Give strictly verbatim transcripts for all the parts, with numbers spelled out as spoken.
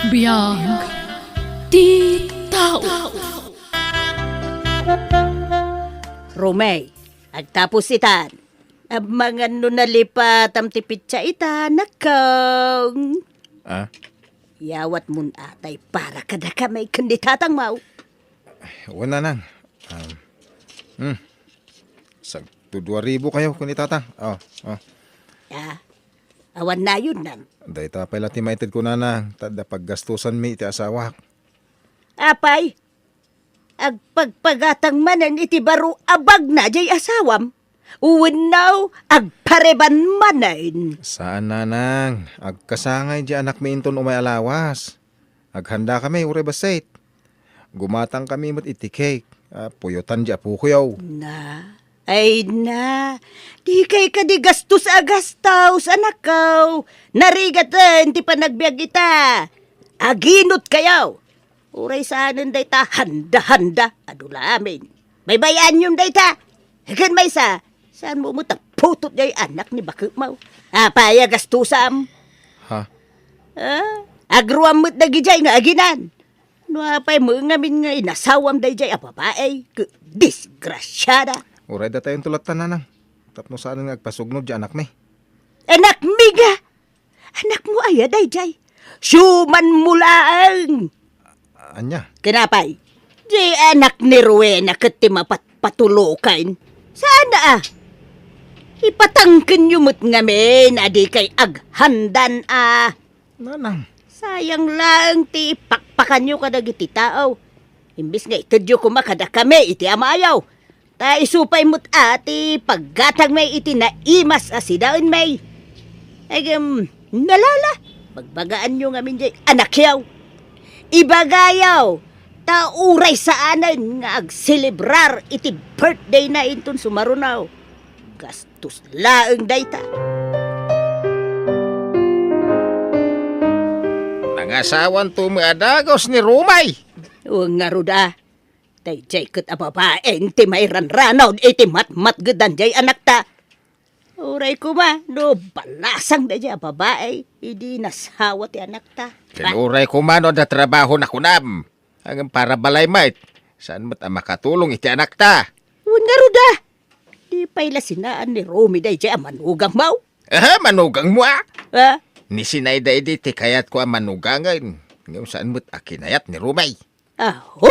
Biag ti tao. Romey, agtapos itan. Amangan no nalipatam ti pitsa ita, nakong. Ah? Yawatmon atay para kadakami ken ni tatangmo. Wen, nanang. Um, hmm. Sagto dua ribu kayo ken ni tatang. Oh, oh. Ah, awan nayon nan. Dayta pay la ti maitedko, nanang, ta adda paggastusanmi iti asawak. Apay, agpagpagatang manen iti baro a bagna jay asawam? Wenno agpareban manen? Saan, nanang. Agkasangay jay anakmi inton umay a lawas. Aghandakami uray bassit. Gumatangkami met iti cake. Ah, puyotan jay apokoyo. Na, ay na. Dikay kadi gastos a gastos, anakko. Narigaten ti panagbiag ita. Aginotkayo. Uray saanen dayta handa-handa. Adu la amin. Baybay-anyon dayta. Ken maysa, saanmo met a putot jay anak ni baketmo? Apay a gastusam? Ha? Ah, agruam met dagijay nga aginan. No apay met ngamin nga inasawam dayjay a babai, ket disgrasiada. Uray datayon ti latta, nanang. Tapno saanen nga agpasugnod jay anakmi. Anakmi nga! Anakmo aya dayjay? Siumanmo laeng! Ania? Ken apay, di anak ni Rowena ket ti mapatpatulokan? Saan a? Ipatangkenyo met ngamin a dikay aghandan a. Nanang. Sayang laeng ti pakpakanyo kadagiti tao. Imbes nga itedyo koma kadakami iti amayo. Ta isu pay met a ti paggatangmi iti naimas a sidaenmi. Ngem, nalala, bagbagaanyo ngamin jay anakyo. Ibagayo, ta uray saanen nga agselebrar iti birthdayna inton sumaruno. Gastos laeng dayta. Nangasawanto met a dagus ni Romay. O, ngarud a. Dayjay ket a babaen ti mairanranon iti matmatgedan jay anakta. Uray koma no balasang dayjay a babai idi nasawa ti anakta. Ken uray koma no adda trabahona kunam. Ngem para balay met, saan met a makatulong iti anakta. Wen ngarud a. Di pay la sinaan ni Romy dayjay a manugangmo? Aha, manugangmo a? Ha? Ni Sinayda idi ti kayatko a manugangen. Ngem saan met a kinayat ni Romy. Aho!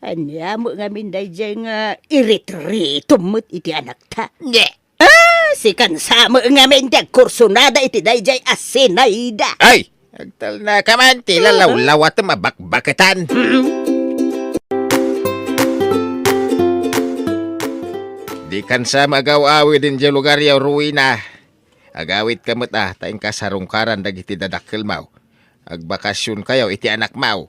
Ania met ngamin dayjay nga iritritom met iti anakta? Nye! Ah, sikan sa met ngamin ti agkursunada iti dayjay a Sinayda. Ay! Agtalnaka man ti lalawlawatem a bakbaketan. Dikan sa met agaw-awid idiay lugaryo, Rowena. Agawidka met a, ta inka sarungkaran dagiti dadakkelmo. Agbakasionkayo iti anakmo.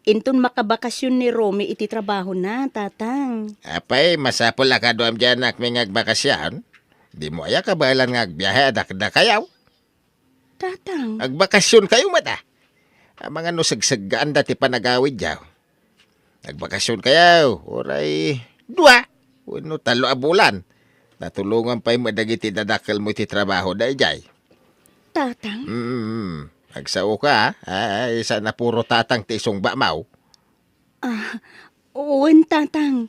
Inton makabakasion ni Romy iti trabahona, Tatang. Apay, masapul a kaduam diay anakmi nga agbakasion? Dimo aya kabaelan nga agbiahe a dakdakayo? Tatang. Agbakasionkayo met a. Amangan no segseggaanda ti panagawidyo. Agbakasionkayo, uray dua wenno tallo a bulan. Natulongan pay met dagiti dadakkelmo iti trabaho dayjay. Tatang? Mm, agsaoka, a. Ay, saan a puro tatang ti isungbamo. Ah, wen, Tatang.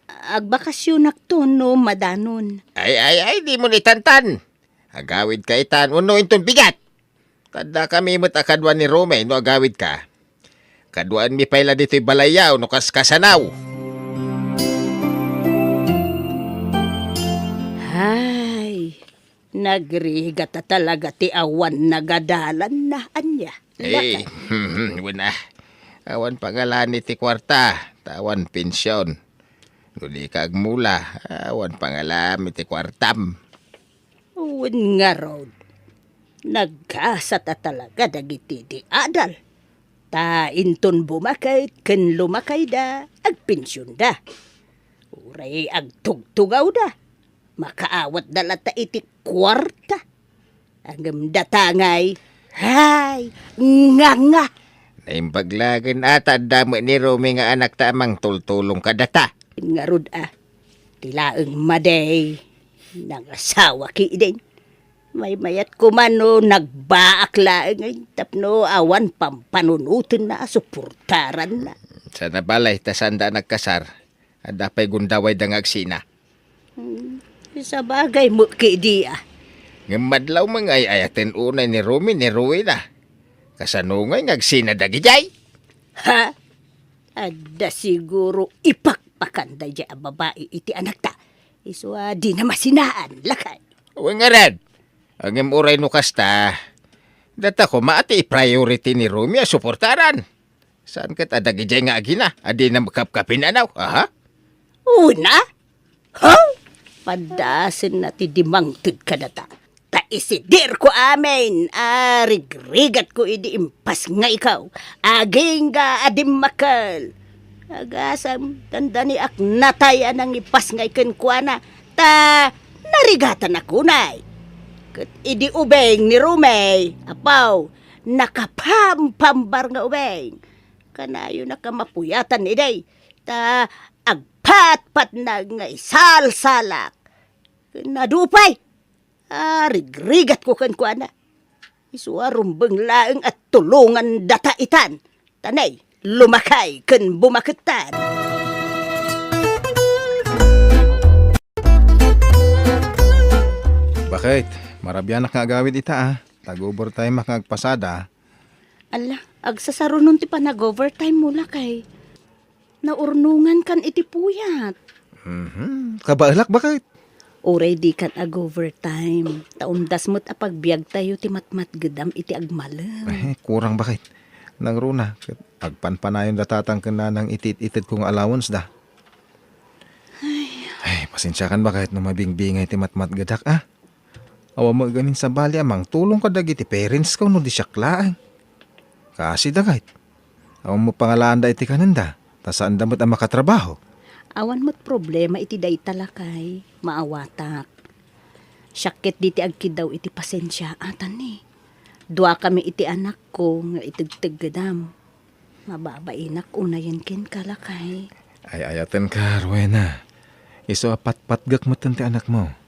Agbakasionakto no madanon. Ay, ay, ay, dimo itantan. Agawidka itan wenno inton bigat. Kaddakami met a kadua ni Romy no agawidka. Kaduaenmi pay la ditoy balayyo no kaskasano. Hay, nagrigat a talaga ti awan nagadalanna, ania? Eh, wen a. Awan pangalani ti kuarta, ta awan pension. No dika agmula, awan pangalani ti kuartam. Wen ngarud, naggasat a talaga dagiti di adal. Ta inton bumaket ken lumakayda, agpensionda. Uray agtugtugawda, makaawatda latta iti kuarta. Ngem data ngay, hay, nga, nga. Naimbag laeng a ta adda met ni Romy nga anakta a mangtultulong kadata. Ngarud a, ti laeng madi, nangasawa ketdin. Maymayat koma no nagbaak laeng ay tapno awan pampanunotenna a suportaranna. Sana balay ta sanda a nagkasar. Adda pay gundawayda nga agsina. Hmm, sabagay met kadi a. Ngem madlaw met nga ay-ayaten unay ni Romy ni Rowena. Kasano ngay nga agsina dagijay? Ha? Adda siguro ipakpakan dayjay a babai iti anakta. Isu a dina masinaan, lakay. Wen ngarud. Ngem uray no kasta, data koma ti priority ni Romy a suportaran. Saan ket a dagijay nga agina a dina makapkapin-anaw, aha? Una? Ha? Padasenna ti dimangted kadata. Ta isidirko amin a rigrigatko idi impasngayko. Agingga a dimmakkel. Agasem, dandaniak natay a nangipasngay kenkuana, ta narigatanak unay. Ket idi ubing ni Romy, apaw, nakapampambar nga ubing. Kanayonak a mapuyatan idi, ta agpatpatnag nga isalsalak. Ken adu pay, a rigrigatko kenkuana. Isu a rumbeng laeng a tulongan data itan. Ta nay, lumakay ken bumakettan. Bakit? Marabianak nga agawid ita, ah. Tag-overtime-ak nga agpasada. Ala, agsasarunon ti panag-overtime mo, lakay. Naurnongankan iti puyat. Mhm. Kabaelak, bakit? Uray dikan ag-overtime. Ta umdas met a pagbiagtayo ti matmatgedam iti agmalem. Eh, kurang, bakit? Nangruna, ket agpanpanayon da tatang ken nanang iti it-itedko nga allowance da. Ay. Ay, pasensiakan, bakit, no mabingbingay ti matmatgedak, ah? Awan met gamin sabali a mangtulong kadagiti parents ko no di siak laeng. Kasi dagayt. Awan met pangalaanda iti kanenda, ta saanda met a makatrabaho. Awan met problema iti dayta, lakay. Maawatak. Siak ket diti agkiddaw iti pasensia, atan ni. Duakami iti anakko nga itegteggedam. Mababainak unayen kenka, lakay. Ay-ayatenka, Rowena. Isu a patpatgek metten ti anakmo.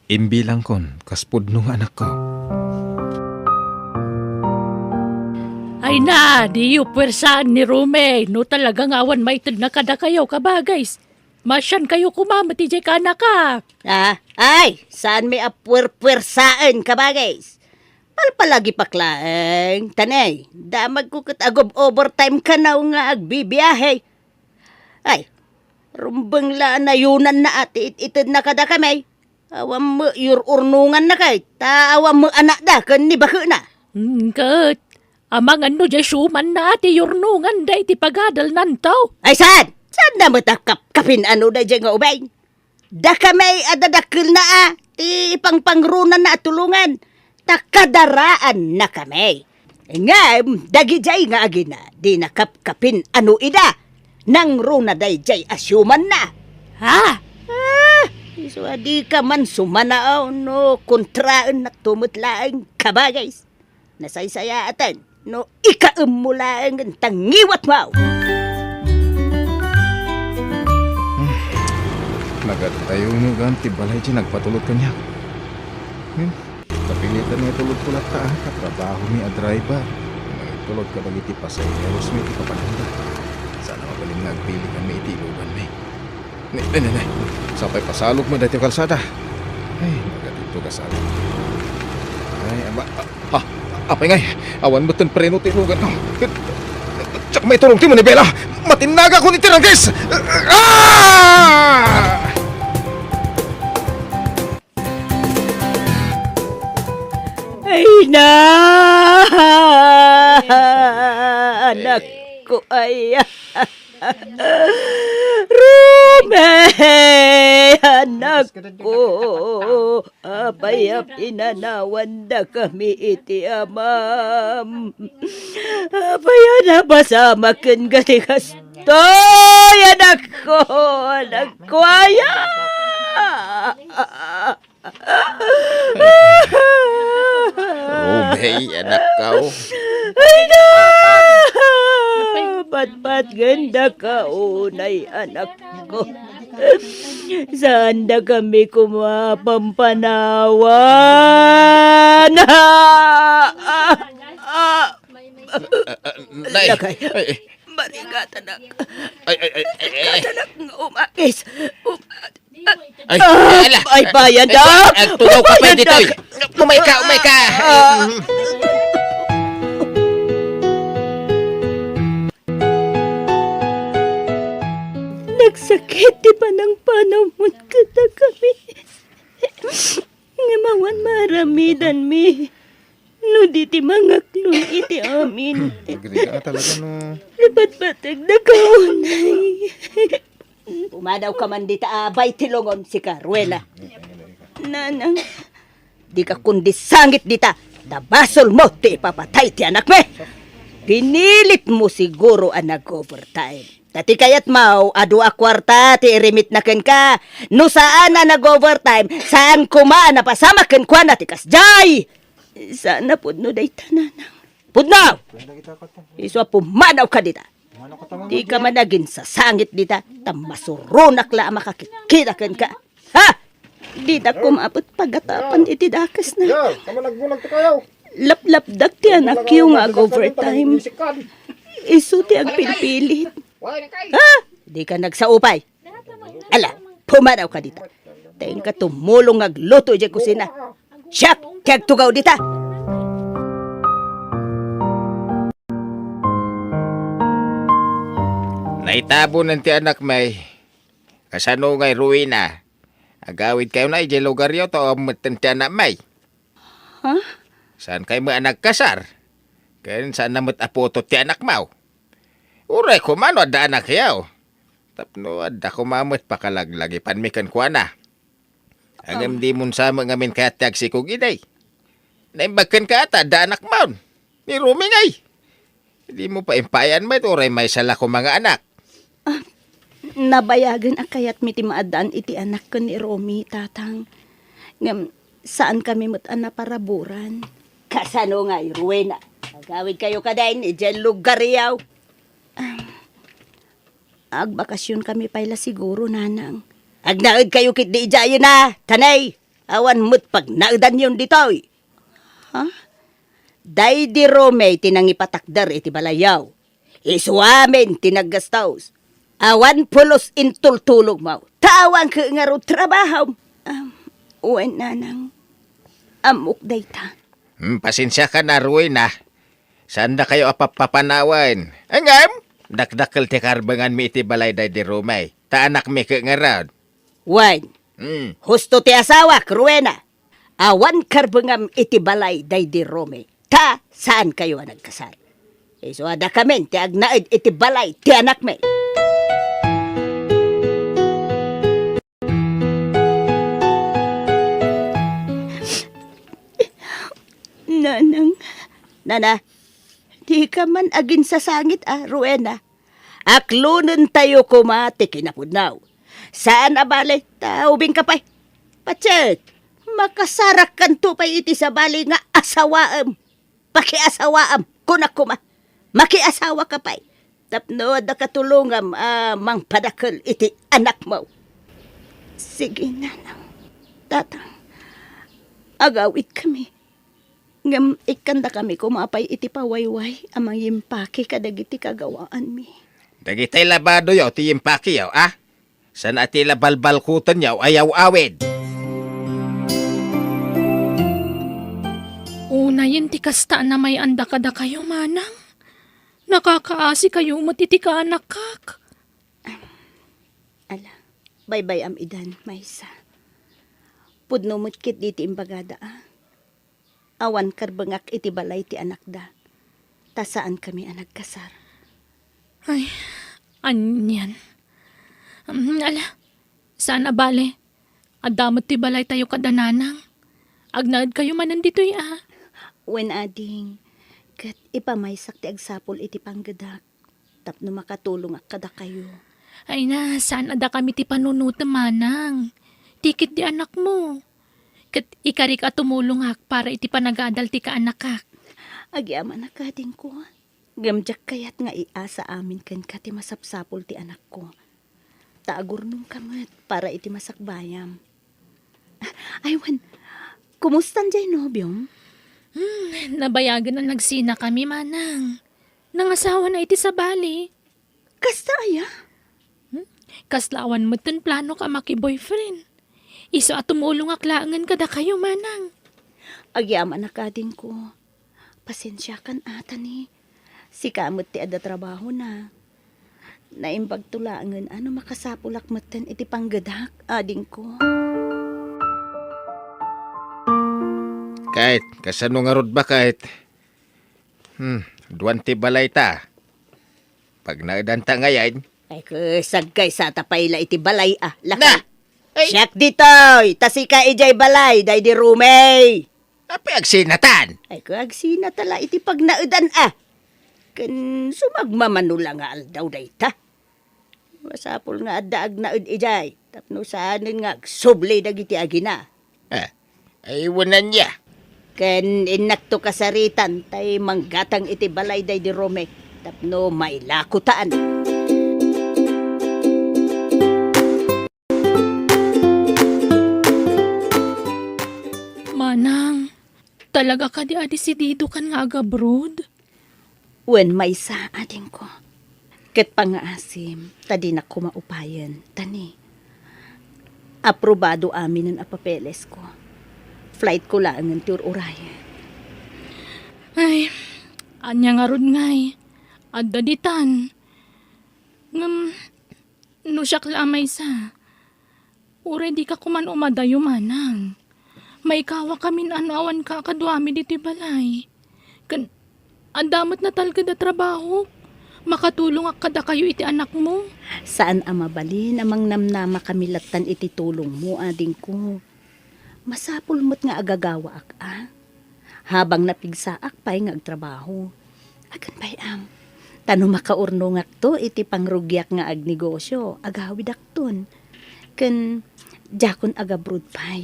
Imbilangkon kas pudno nga anakko. Ay na, diyo puwersaen ni Romy no talaga nga awan maitedna kadakayo, kabagays. Masiankayo koma met idiay kanaka. Ah, ay, saanmi a puwerpuwersaen, kabagays. Palpalagipak laeng, tanay, damagko ket agob-overtime kanaw nga agbibiahe. Ay, rumbeng la a nayonanna a ti it-itedna kadakami. Awan met yur-urnongannakay, ta awan met anakda ken ni bakena. Hmm, ket, amangan no diay siumanna a ti yurnonganda iti pagadalnanto? Ay, saan? Saanna met a kapkapin-ano daydiay nga ubing? Dakami a dadakkelna a ti pangpangronanna a tulongan, ta kadaraannakami. Ngem dagidiay nga agina, dina kapkapin-ano ida. Nangruna daydiay a siumanna. Ha? Ah, isu a dika man sumanaaw no kontraennakto met laeng, kabagays. Nasaysayaaten no ikaemmo laeng ta ngiwatmo. Hmm. Nagad-ayuno gan ti balay ti nagpatulod kaniak. Hmm. Kapilitan nga itulodko latta, ah, ta trabahomi a driver. Nagtulod kadagiti pasaheromi iti papananda. Sana mabalin nga agpili kami iti iluganmi. Ne, ne, ne, ne. Sapay pasalog met daytoy kalsada. Ay, magadidto kasano. Ay, ama, ah, ah, apay ngay, awan metten preno ti ilugan. Diak maiturong ti manibela. Matinnagakon iti rangkes. Ah! Ay na! Anak ko ay. Rume, anak ko, apay a pinanawandakami iti amam? Apay a napasamak ken gati kastoy, anak ko, anak ko, aya! Rubey, anak ko. Ay na! Patpatgenda ka unay, anak ko. Saanda kami koma pampanawan. Ah! Ah! Ah! Ah, ah, nay. Lakay. Ay, ay. Marigatanak. Ay, ay, ay, ay, ay. Marigatanak nga umakis. Um-, Ay, ah, ala. Ay, bayan, Dak. Agtugaw ka pa ditoy. Umay ka, umay ka. Ah. Nagsakit ti panangpanawmo kadakami. Ngem awan maaramidanmi no di ti mangaklon iti amin. Agriga talaga no. Napatpateg da ka unay. Pumadawka man dita a bay ti lungon, sika, Rowena. Nanang. Dika kundi sangit dita, ta basolmo ti ipapatay ti anakmi. Pinilitmo siguro a nag-overtime. Ta ti kayatmo, adu a kuarta ti irimitna kenka. No saan a nag-overtime, saan koma a napasamak kenkuana ti kasdiay. Saan a pudno dayta, Nanang. Pudno! Isu a pumadawka dita. Dika man aginsasangit dita, ta masuronak la a makakitkita kenka. Ha? Dida koma met pagatapan iti dakesna. Laplapdak ti anakyo nga ag-overtime. Isu ti agpilpilit. Ha? Dika nagsao pay. Ala, pumadawka dita. Ta inka tumulong nga agluto idiay kusina. Siak ti agtugaw dita. Naitabonen ti anakmi. Kasano ngay, Rowena? Agawidkayo na idiay lugaryo, ta awan metten ti anakmi. Ha? Saan kayo met a nagkasar? Ken saan na met a putot ti anakmo? Uray koma no adda anakyo. Tapno adda koma met pakalaglagipanmi kenkuana. Ngem dimon sa met ngamin kayat ti agsikog idi. Naimbag kenka ta adda anakmon. Ni Romy ngay. Dimo paimpayan met uray maysa la koma nga anak. Ah, nabayagen a kayatmi ti maaddaan iti anak ken ni Romy, Tatang. Ngem saankami met a naparaburan. Kasano ngay, Rowena? Agawidkayo kadin idiay lugaryo. Ah, agbakasionkami pay la siguro, Nanang. Agnaedkayo ketdi idiayen a, ta nay, awan met pagnaedanyon ditoy. Ha? Daydi Romy ti nangipatakder iti balayyo. Isu amin ti naggastos. Awan pulos intultulogmo. Ta awan ket ngarud trabahom. Am, wen, Nanang. Ammok dayta. Hmm, pasensiakan a, Rowena. Saandakayo a pappapanawen. Ngem, dakdakkel ti karbenganmi iti balay daydi Romy. Ta anakmi ket ngarud. Wen. Hmm. Husto ti asawak, Rowena. Awan karbengam iti balay daydi Romy, ta saankayo a nagkasar. Isu a dakamin ti agnaed iti balay ti anakmi. Nanang. Nana, dika man aginsasangit a, Rowena. Aklonentayo koma ti kinapudno. Saan a bale, ta ubingka pay. Patsit, makasarakkanto pay iti sabali nga asawaem. Pakiasawaem, kunak koma. Makiasawaka pay. Tapno adda katulongam a mangpadakkel iti anakmo. Sige, Nanang. Tatang, agawidkami. Ngem ikkandakami koma pay iti pawayway a mangimpaki kadagiti kagawaanmi. Dagiti labadoyo ti impakiyo, a? Saan a ti la balbalkutenyo a yaw-awid? Unayen ti kasta a namay-anda kadakayo, manang. Nakakaasikayo met iti kaanakak. Ala, baybay-am idan, maysa. Pudno met ketdi ti imbagada, a? Awan karbengak iti balay ti anakda, ta saankami a nagkasar. Ay, anian. Mm, ala, saan a bale. Adda met ti balaytayo kada nanang. Agnaedkayo manen ditoy, a? Wen, ading, ket ipamaysak ti agsapul iti panggedak tapno makatulongak kadakayo. Ay na, saan a dakami ti panunotem, manang. Ti ketdi anakmo. Ket ikarik a tumulongak para iti panagadal ti kaanakak. Agyamanak, adingko. Ngem diak kayat nga iasa amin kenka ti masapsapul ti anakko. ta agurnongka met para iti masakbayam. Ay, wen, kumusta diay nobiom? Hmm, nabayagen a nagsinakami, manang. Nangasawana iti sabali. Kasta aya? Hmm? Kasla awan metten planok a maki-boyfriend. Isu a tumulongak laengen kadakayo, manang. Agyamanak, adingko. Pasensiakan a, Tani. Sika met ti adda trabahona. Naimbagto laengen a no makasapulak metten iti panggedak, adingko. Ket, kasano ngarud, baket? Hmm, aduan ti balayta. Pagnaedanta ngayen? Ay, ket, agkaysata pay la iti balay, a, lakay. Na! Ay! Siak ditoy, ta sika idiay balay, daydi Romey. Apay agsinatan? Ay, ket, agsinata la iti pagnaedan, a. Ken sumagmamano la nga aldaw dayta. Masapul nga adda agnaed idiay tapno saanen nga agsubli dagiti agina. Ah, ay, wen ania. Ken innakto kasaritan tay manggatang iti balay daydi Romey tapno mailakotan. Manang, talaga kadi a desididokan nga agabroad? Wen maysa, adingko. Ket pangngaasim ta dinak koma upayen, Tani. Aprobado aminen a papelesko. Flightko laengen ti ur-urayen. Ay, ania ngarud ngay? Adda ditan. Ngem, no siak la a maysa, uray dika koman umadayo, manang. Maikawakamin a no awanka a kaduami ditoy balay. Ken adda met natalged a trabahok. Makatulongak kadakayo iti anakmo. Saan a mabalin a mangnamnamakami lattan iti tulongmo, adingko. Masapul met nga agagawaak, a. Habang napigsaak pay nga agtrabaho. Agan pay, am. Ta no makaurnongakto iti pangrugiak nga agnegosio, agawidakton. Ken diakon agabroad pay.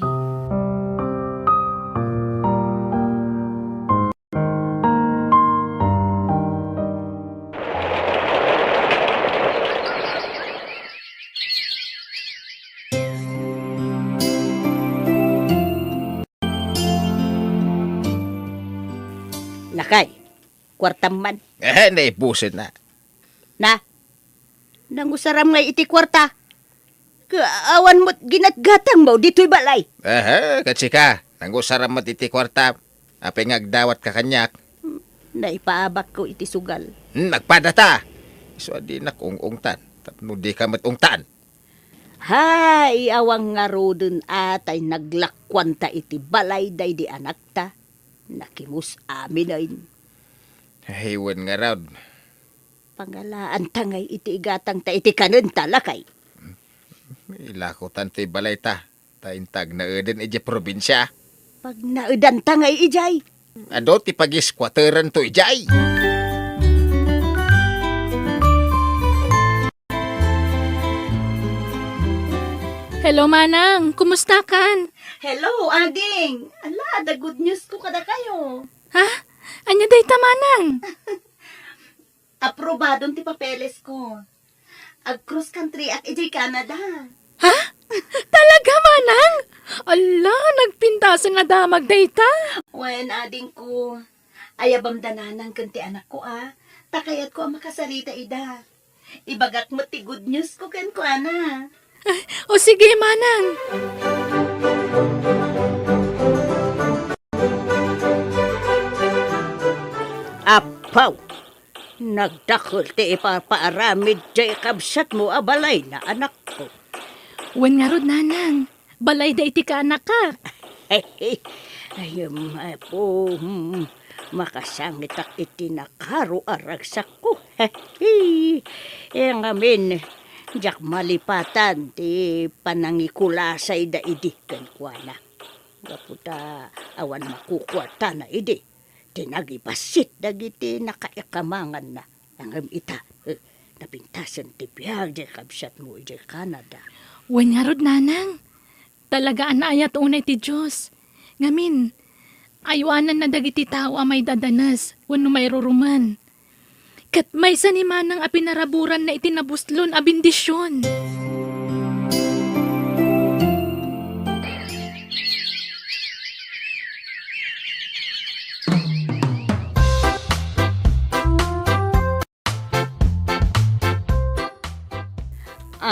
Lakay, kuartam man. Eh, naibusen na. Na? Nangusaram ngay iti kuarta? Ka-, awan met ginatgatangmo ditoy balay. Aha, ket sika, nangusaram met iti kuarta. Apay nga agdawatka kaniak? Hmm, naipaabakko iti sugal. Hmm, agpadata! Isu a dinak ung-ungtan, tapno dika met ungtan. Hay, awan ngaruden a tay naglakuanta iti balay daydi anakta. Nakimus aminen. Hay, wen ngarud. Pangalaanta ngay iti igatangta iti kanenta, lakay. Ilakotan ti balayta, ta inta agnaeden idiay probinsia. Pagnaedanta ngay idiay. Adu ti pagiskuateranto idiay. Hello, Manang. Kumustakan? Hello, Ading. Ala, adda good news ko kadakayo. Ha? Ania dayta, Manang? Aprobadon ti papeles ko. Ag-cross country ak idiay Canada. Ha? Talaga, Manang? Ala, nagpintasen a damag dayta. Wen, adingko, ayabam da nanang ken ti anakko a, ta kayatko a makasarita ida. Ibagak met ti good news ko kenkuana. O sige, Manang. Apaw! Nagdakel ti ipapaaramid diay kabsatmo a balay na, anakko. Wen ngarud, Nanang, balayda iti kaanakak. Ay, em, apo, hmm, makasangitak iti nakaro a ragsakko. Ngamin, diak malipatan ti panangikulasayda idi kenkuana. Gapu ta awan makukuartana idi, ti nagibassit dagiti nakaikamanganna. Ngem ita, eh, napintasen ti biag diay kabsatmo idiay Canada. Wen ngarud, Nanang, talaga a naayat unay ti Dios. Ngamin, aywananna dagiti tao a maidadanes wenno mairurumen. Ket maysa ni Manang a pinaraburanna iti nabuslon a bendision.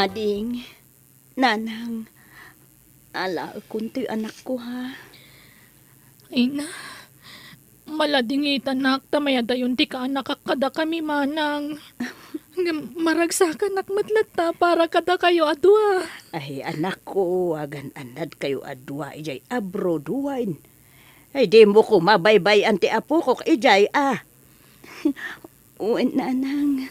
Ading, nanang, alaekon toy anakko, ha? Ay na, maladingitanak ta mayadayon ti kaanakak kadakami, manang. Ngem maragsakanak met latta para kadakayo a dua. Ay, anakko, agan-annadkayo a dua idiay abroad, wen? Ay, dimo koma baybay-an ti apokok idiay, a? Wen, nanang.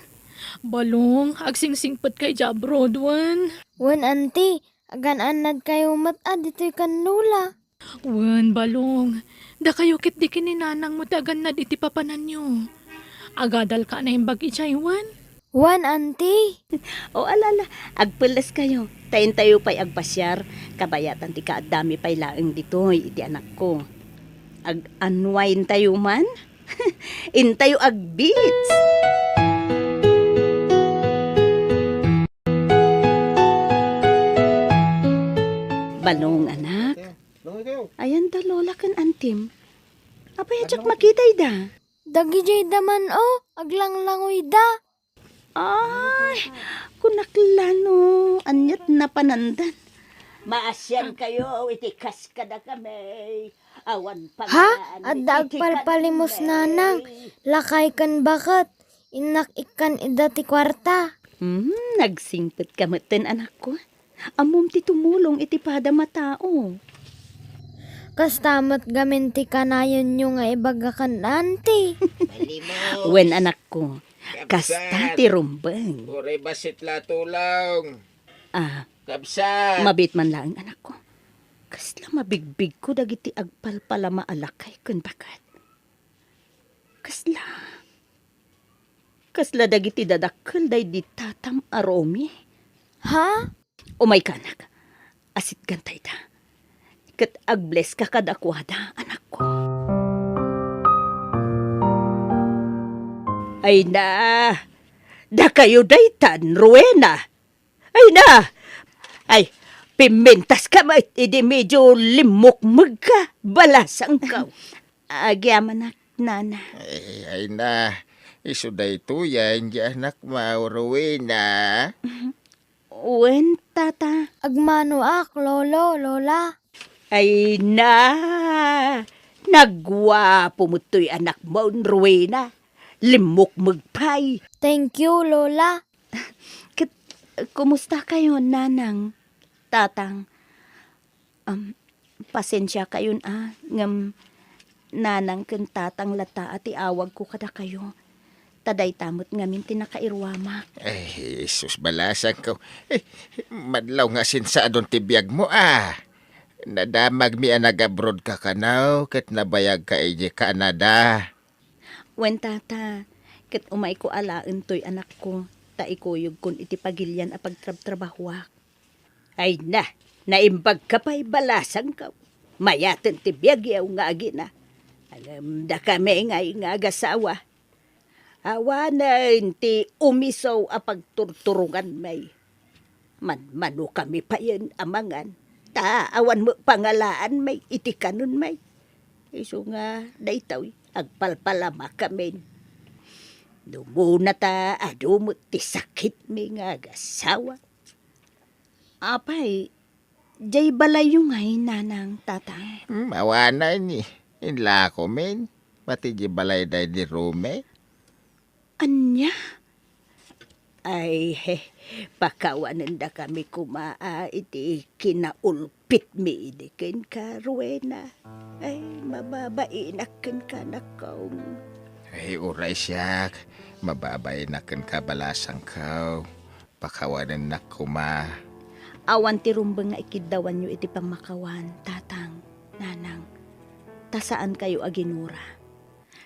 Balong, agsingsingpetka idiay abroad, wen? Wen, anti, agan-annadkayo met a ditoy ken Lola. Wen, Balong, dakayo ketdi ken ni nanangmo ti agannad iti papananyo. Agadalka a naimbag idiay, wen? Wen, anti. O, ala, ala, agpelleskayo. Ta intayo pay agpasiar, kabayatan ti kaaddami pay laeng ditoy iti anakko. Ag-unwindtayo man? Intayo ag-beach. Balong, anak. Ayan da Lola ken Antim. Apay a diak makita ida? Dagidayda man, o, aglanglangoyda. Ay, kunak la no, aniat napanandan. Maasiankayo iti kas kadakami. Awan. Ha? Adda agpalpalimos, nanang. Lakay ken baket. Innak ikkan ida ti kuarta. Hmm, nagsingpetka metten, anakko. Ammom ti tumulong iti padam a tao. Kasta met gamin ti kanayonyo nga ibaga ken anti. Wen, anakko, kasta ti rumbeng. Uray bassit la tulong. Ah, kabsat. Mabiit man laeng, anakko. Kasla mabigbigko dagiti agpalpalama a lakay ken baket. Kasla, kasla dagiti dadakkel daydi tatam a Romy. Ha? Umayka, anak. Asitgantayda. Ket agblesska kadakuada, anakko. Ay na, dakayo daytan, Rowena. Ay na! Ay, pimmintaska met idi medio limmukmegka, balasangko. Agyamanak, nana. Ay, ay na, isu daytoyen ti anakmo, Rowena. Wen, tata. Agmanoak, lolo, lola. Ay na, nagguapo met toy anakmo, Rowena. Limmukmeg pay. Thank you, lola. Ket, kumustakayo, nanang, tatang? Am, pasensiakayon a, ngem nanang ken tatang latta a ti awagko kadakayo. Ta dayta met ngamin ti nakairuamak. Ay, Jesus, balasangko. Eh, madlaw nga sinsadon ti biagmo a. Nadamagmi a nag-abroadka kano ket nabayagka idiay Canada. Wen, tata, ket umayko alaen toy anakko, ta ikuyogkon iti pagilian a pagtrabtrabahoak. Ay na, naimbagka pay, balasangko. Mayaten ti biagyo nga agina. Ngem dakami ngay nga agasawa, awanen ti umiso a pagturturonganmi. Manmanokami payen a mangan, ta awan met pangalaanmi iti kanenmi. Isu nga daytoy, agpalpalamakamin. Dumuna ta adu met ti sakitmi nga agasawa. Apay, diay balayyo ngay, nanang, tatang? Hmm, awanen, eh. Inlakomin. Pati diay balay daydi Romy. Ania? Ay, he, pakawanendakami koma a iti kinaulpitmi idi kenka, Rowena. Ay, mababainak kenka, anakko. Ay, uray siak. Mababainak kenka, balasangko. Pakawanennak koma. Awan ti rumbeng nga ikiddawanyo iti pammakawan, tatang, nanang. Ta saankayo a ginura.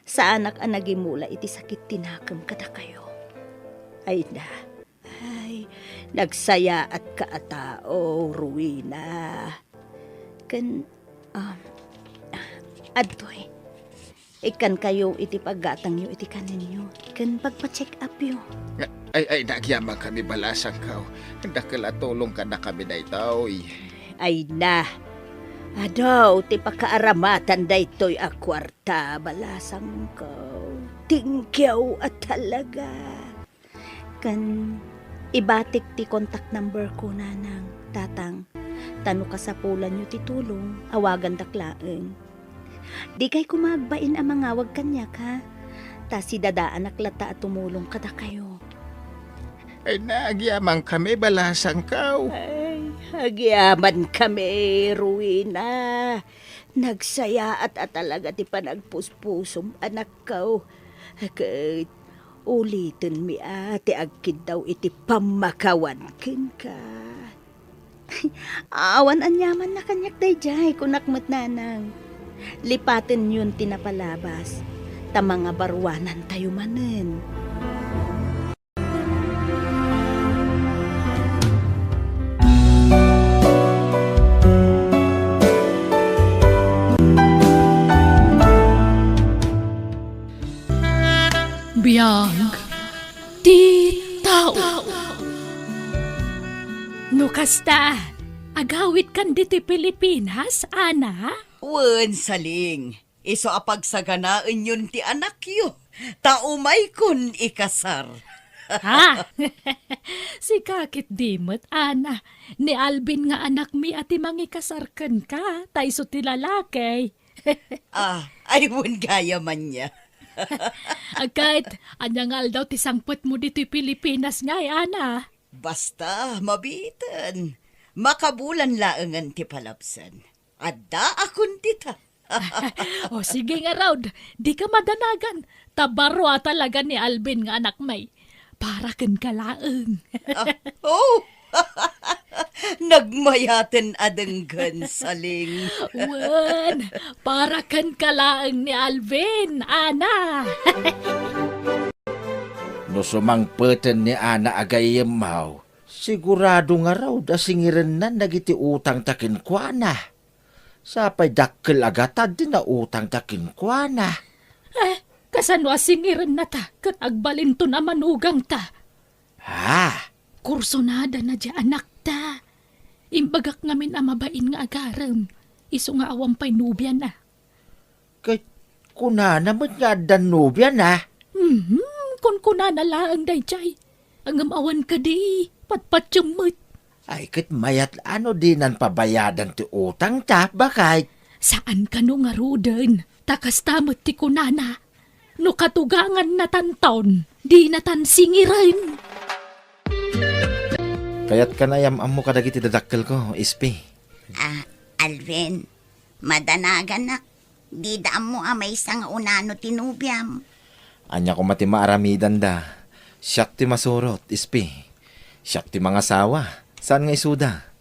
Saanak a nagimula iti sakit ti nakem kadakayo. Ay na. Ay, nagsayaatka a tao, Rowena. Ken, um, adtoy. Ikkankayo iti paggatangyo iti kanenyo ken pagpa-check upyo. Ay, ay, nagyamankami, balasangko. Dakkel a tulong kadakami daytoy. Ay na. Adu ti pakaaramatan daytoy a kuarta, balasangko. Thank you a talaga. Ken Ibatik ti contact number ko, Nanang, Tatang. Ta no kasapulanyo ti tulong, awagandak laeng. Dikay koma agbain a mangawag kaniak, ha? Ta sidadaanak latta a tumulong kadakayo. Ay, nagyamankami, balasangko. Ay, agyamankami, Rowena. Nagsayaat a talaga ti panagpuspusom, anakko. Ket ulitenmi a ti agkiddaw iti pammakawan kenka. Awan aniamanna kaniak daydiay, kunak met, Nanang. Lipatenyon ti napalabas, ta mangabaruanantayo manen. Biag ti tao. No kasta, agawidkan ditoy Pilipinas, Ana? Wen, Saling. Isu a pagsaganaenyon ti anakyo, ta umaykon ikasar. Ha? Sika ketdi met, Ana. Ni Alvin nga anakmi a ti mangikasar kenka, ta isu ti lalaki. Ah, ay, wen gayam ania. Ket, ania nga aldaw ti sangpetmo ditoy Pilipinas ngay, Ana? Basta, mabiiten. Makabulan laengen ti palabsen. Addaakon dita. O, sige ngarud, dika madanagan. Ta baro a talaga ni Alvin nga anakmi. Para kenka laeng. Ah, oh! Nagmayaten a denggen, Saling. Wen, para kenka laeng ni Alvin, Ana. No sumangpeten ni Ana a gayyemmo, sigurado ngarud a singirennan dagiti utangta kenkuana. Sapay dakkel a gatad ti nautangta kenkuana. Eh, kasano a singirennata ket agbalinton a manugangta? Ha? Kursunadana diay anakta. Imbagak ngamin a mabain nga agarem, isu nga awan pay nobiana. Ket kunana met nga addan nobiana? Mhm, kunkunana laeng daydiay. Ngem awan kadi, patpatiem met. Ay, ket mayat a no dinan pabayadan ti utangta, baket? Saan kano ngaruden, ta kasta met ti kunana. No katugangannatanton, dinatan singiren. Kayatkan a yam-ammo kadagiti dadakkelko, Ispi. Ah, Alvin, madanaganak. Dida ammo a maysa nga unano ti nobiam. Ania koma ti maaramidanda? Siak ti masurot, Ispi. Siak ti mangasawa. Saan nga isuda?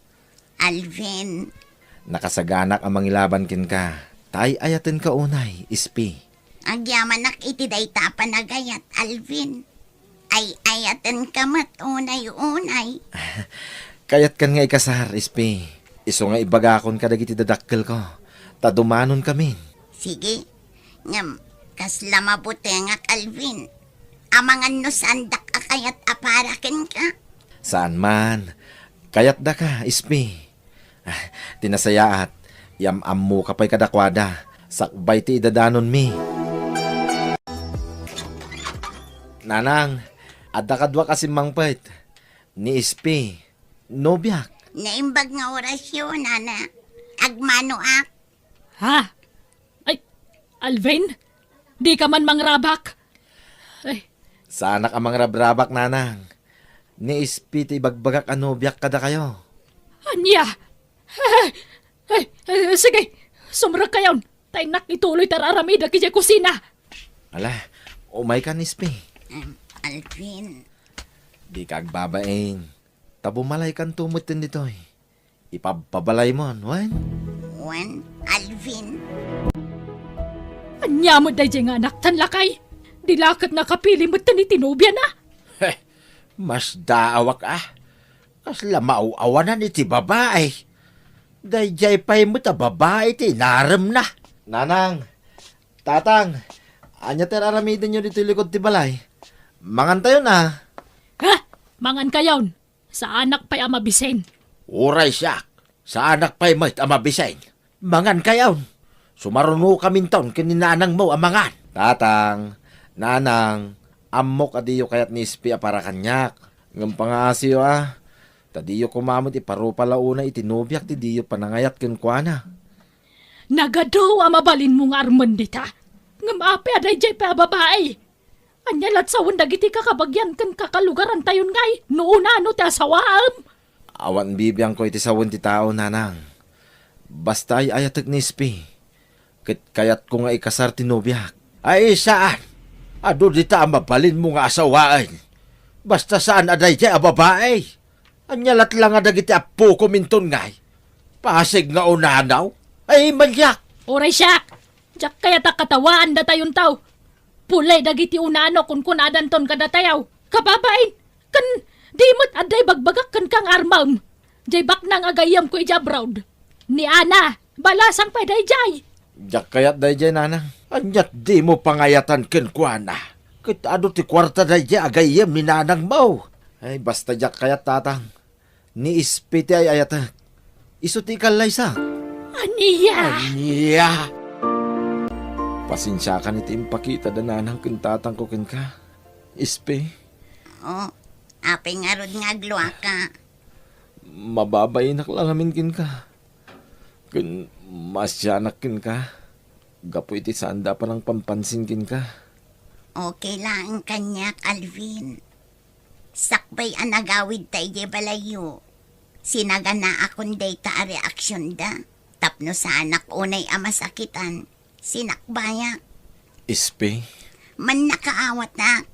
Alvin. Nakasaganak a mangilaban kenka. Ta ay-ayatenka unay, Ispi. Agyamanak iti dayta a panagayat, Alvin. Ay-ayatenka met unay-unay. Kayatkan nga ikasar, Ispi. Isu nga ibagakon kadagiti dadakkelko, ta dumanonkamin. Sige. Ngem, kasla mabutengak, Alvin. Amangan no saandak a kayat a para kenka. Saan man. Kayatdaka, Ispi. Ah, ti nasayaat, yam-ammoka pay kadakuada, sakbay ti idadanonmi. Nanang, adda kaduak a simmangpet. Ni Ispi, nobiak. Naimbag nga orasyo, Nana. Agmanoak. Ha? Ay, Alvin? Dika man mangrabak? Ay. Saanak a mangrabrabak, Nanang. Ni Ispi ti ibagbagak a nobiak kadakayo. Ania? Ay, ay, ay, sige, sumrekkayon. Ta innak ituloy ti ar-aramidak idiay kusina. Ala, umaykan, Ispi. Em, Alvin. Dika agbabain. Ta bumalaykanto metten ditoy. Ipabpabalaymon, wen? Wen, Alvin. Ania met daydiay nga anaktan, lakay? Di la ket nakapili metten iti nobiana? Heh, masdaawak a. Kasla maaw-awanan iti babai. Daydiay pay met a babai ti inaremna. Nanang, Tatang, ania ti ar-aramidenyo ditoy likod ti balay? Mangantayon a. Ha? Mangankayon? Saanak pay a mabisen. Uray siak, saanak pay met a mabisen. Mangankayon. Sumarunokaminton ken ni nanangmo a mangan. Tatang, Nanang, ammok a diyo kayat ni Ispi a para kaniak. Ngem pangaasiyo a, ta diyo koma met iparupa la unay iti nobiak ti diyo panangayat kenkuana. Nagadu a mabalinmo nga armen dita. Ngem apay a daydiay pay a babai? Ania lat sawen dagiti kakabagian ken kakalugarantayon ngay no unano ti asawaem? Awan bibiangko iti sawen ti tao, nanang. Basta ay-ayatek ni Espi. Ket kayatko nga ikasar ti nobiak. Ay, saan. Adu dita a mabalinmo nga asawaen. Basta saan a daydiay a babai. Ania lat la nga dagiti appokom inton ngay? Pasig nga unanaw? Ay, maniak! Uray siak! Diak kayat a katawaan datayon tao. Pulay dagiti unano kunkunadanton kadatayaw. Kababain, ken di met adda ibagbagak kenka nga armem. Diay baknang a gayyemko idiay abroad. Ni Ana, balasang pay daydiay. Diak kayat daydiay, nanang. Aniat dimo pangayatan kenkuana? Ket adu ti kuarta daydiay a gayyem ni nanangmo. Ay, basta diak kayat, tatang. Ni Espi ti ay-ayatek. Isu ti ikallaysak. Ania? Ania? Pasensiakan iti impakita da nanang ken tatangko kenka. Espi. Oh, apay ngarud nga agluaka? Mababainak la ngamin kenka. Ken maasianak kenka. Gapu iti saanda a panangpampansin kenka. Okay laeng kaniak, Alvin. Sakbay a nagawidta idiay balayyo, sinaganaakon dayta a reaksionda tapno saanak unay a masakitan, sinakbayak. Espi? Mannakaawatak.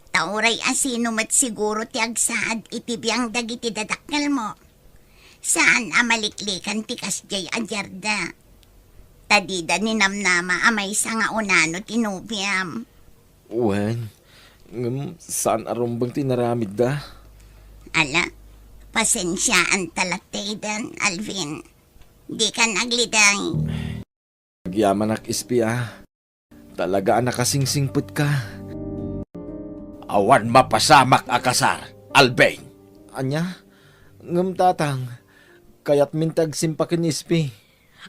Ta uray asino met siguro ti agsaad iti biang dagiti dadakkelmo. Saan a maliklikan ti kasdiay a diarda. Ta dida ninamnama a maysa nga unano ti nobiam. Wen, ngem saan a rumbeng ti inaramidda. Ala, pasensiaanta lattayden, Alvin. Dikan agliday. Agyamanak, Espi, a. Talaga a nakasingsingpetka. Awan mapasamak a kasar, Alvin. Ania? Ngem, tatang, kayatmin ti agsimpa ken Espi.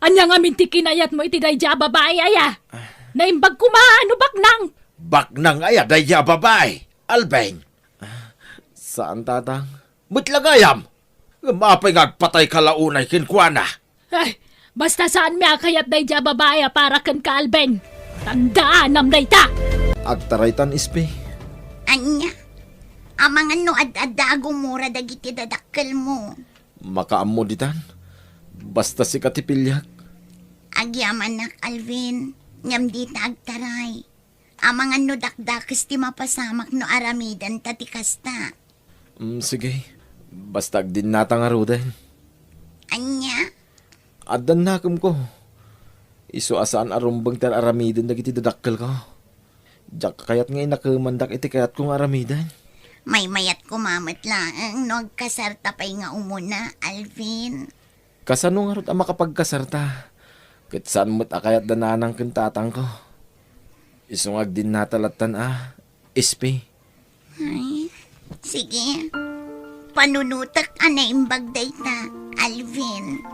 Ania ngamin ti kinayatmo iti daydiay a babai aya? Naimbag koma no baknang. Baknang aya daydiay a babai, Alvin? Saan, tatang. Met la gayam. Ngem apay nga agpatayka la unay kenkuana? Ay, basta saanmi a kayat daydiay a babai a para kenka, Alvin. Tandaanam dayta! Agtaraytan, Espi. Ania? Amangan no ad-adda a gumura dagiti dadakkelmo. Makaammo ditan. Basta sika ti piliak. Agyamanak, Alvin. Ngem dita agtaray. Amangan no dakdakes ti mapasamak no aramidenta ti kasta. Mm, sige. Basta agdinnata ngaruden. Ania? Addan nakemko. Isu a saan a rumbeng ti ar-aramiden dagiti dadakkelko. Diak kayat nga inakemandak iti kayatko nga aramiden. Maymayat koma met laeng no agkasarta pay nga umuna, Alvin. Kasano ngarud a makapagkasarta? Ket saan met a kayat da nanang ken tatangko. Isu nga agdinnata lattan a, Espi. Ay, sige. Panunotek a naimbag dayta, Alvin.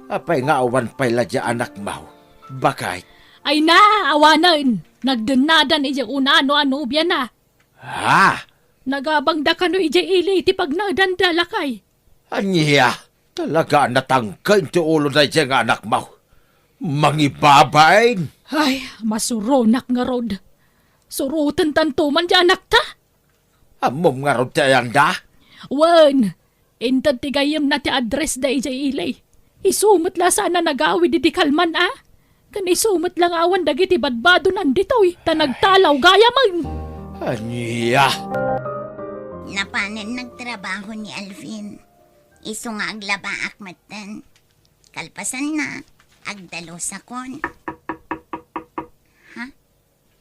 Apay nga awan pay la diay anakmo, baket? Ay na, awanen. Nagdennadan idiay unano a nobiana. Ha? Nagabangda kano idiay ili iti pagnaedanda, lakay? Ania? Talaga a natangken ti ulo daydiay nga anakmo. Mangibabain! Ay, masuronak ngarud. Surotentanto man ti anakta. Ammom ngarud ti ayanda? Wen, inted ti gayyemna ti addressda idiay ili. Isu met la saan a nagawid idi kalman a. Ken isu met la nga awan dagiti badbadonan ditoy ta nagtalaw gayamen. Ania? Napanen nagtrabaho ni Alvin. Isu nga aglabaak metten. Kalpasanna, agdalusakon. Ha?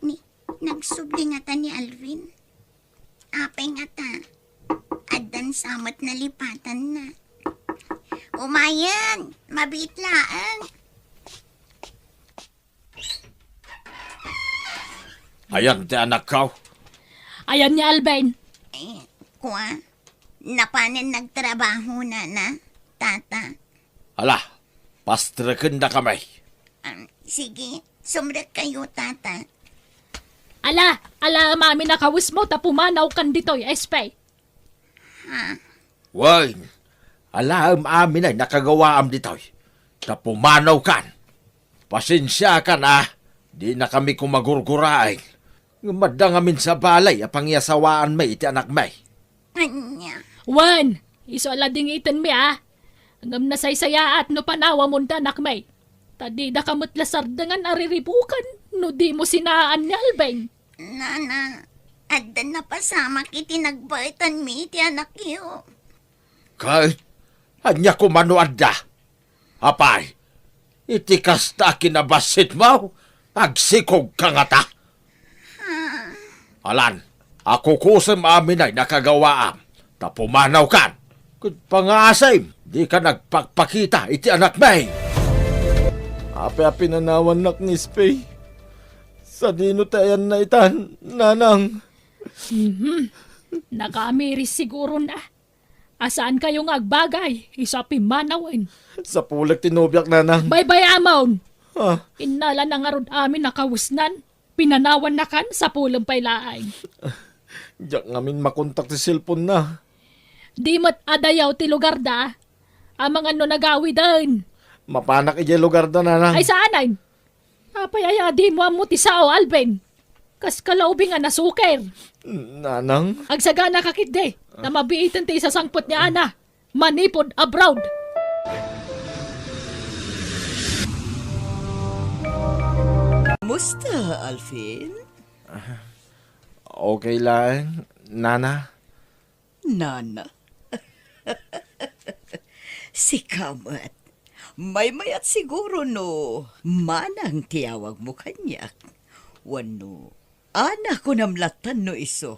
Ni, nagsubli ngata ni Alvin? Apay ngata? Addan sa met nalipatanna. Umayen! Mabiit laeng! Ayan ti anakko? Ayan ni Alvin. Eh, kua, napanen nagtrabaho, nana, tata. Ala, pastrekendakami. Ah, sige, sumrekkayo, tata. Ala, alaem amin a kawesmo ta pumanawkan ditoy, Espay. Wen, alaem amin a nakagawaam ditoy, ta pumanawkan. Pasensiakan a, dinakami koma gurguraen. Ngem adda ngamin sa balay a pangiasawaanmi iti anakmi. Ania? Wen, isu a ladingitenmi a. Ngem nasaysayaat no panawamon ti anakmi. Ta didaka met la sardengan a riribuken no dimo sinaan ni Alvin. Nana, adda napasamak iti nagbaetanmi iti anakyo. Ket ania koma no adda? Apay, iti kasta a kinabassitmo, agsikogka ngata. Alan, akukusem amin a nakagawaam, ta pumanawkan. Ket pangaasim, dika nagpakpakita iti anakmi. Apay a pinanawannak ni Espay? Sadino ti ayanna itan, nanang? Mhm. Nakaamiris siguron a. A saankayo nga agbagay, isu a pimmanawen. Sapulek ti nobiak, nanang. Baybay-amon! Ah. Innalana ngarud amin a kawesnan. Pinanawannakan, sapulem pay laeng. Diak ngamin makontak ti cellphone-na. Di met adayaw ti lugarda. Amangan no nagawiden. Mapanak idiay lugarda, nanang. Ay, saanen? Apay aya a dimo ammo ti sao, Alvin? Kas kalaubing a nasuker. Nanang? Agsaganaka ketdi, ta mabiiten ti isasangpet ni Ana manipud abroad. Musta, Alvin? Okay laeng, Nana. Nana. Sika met. Maymayat siguro no manang ti awagmo kaniak. Wenno, Ana kunam lattan no isu.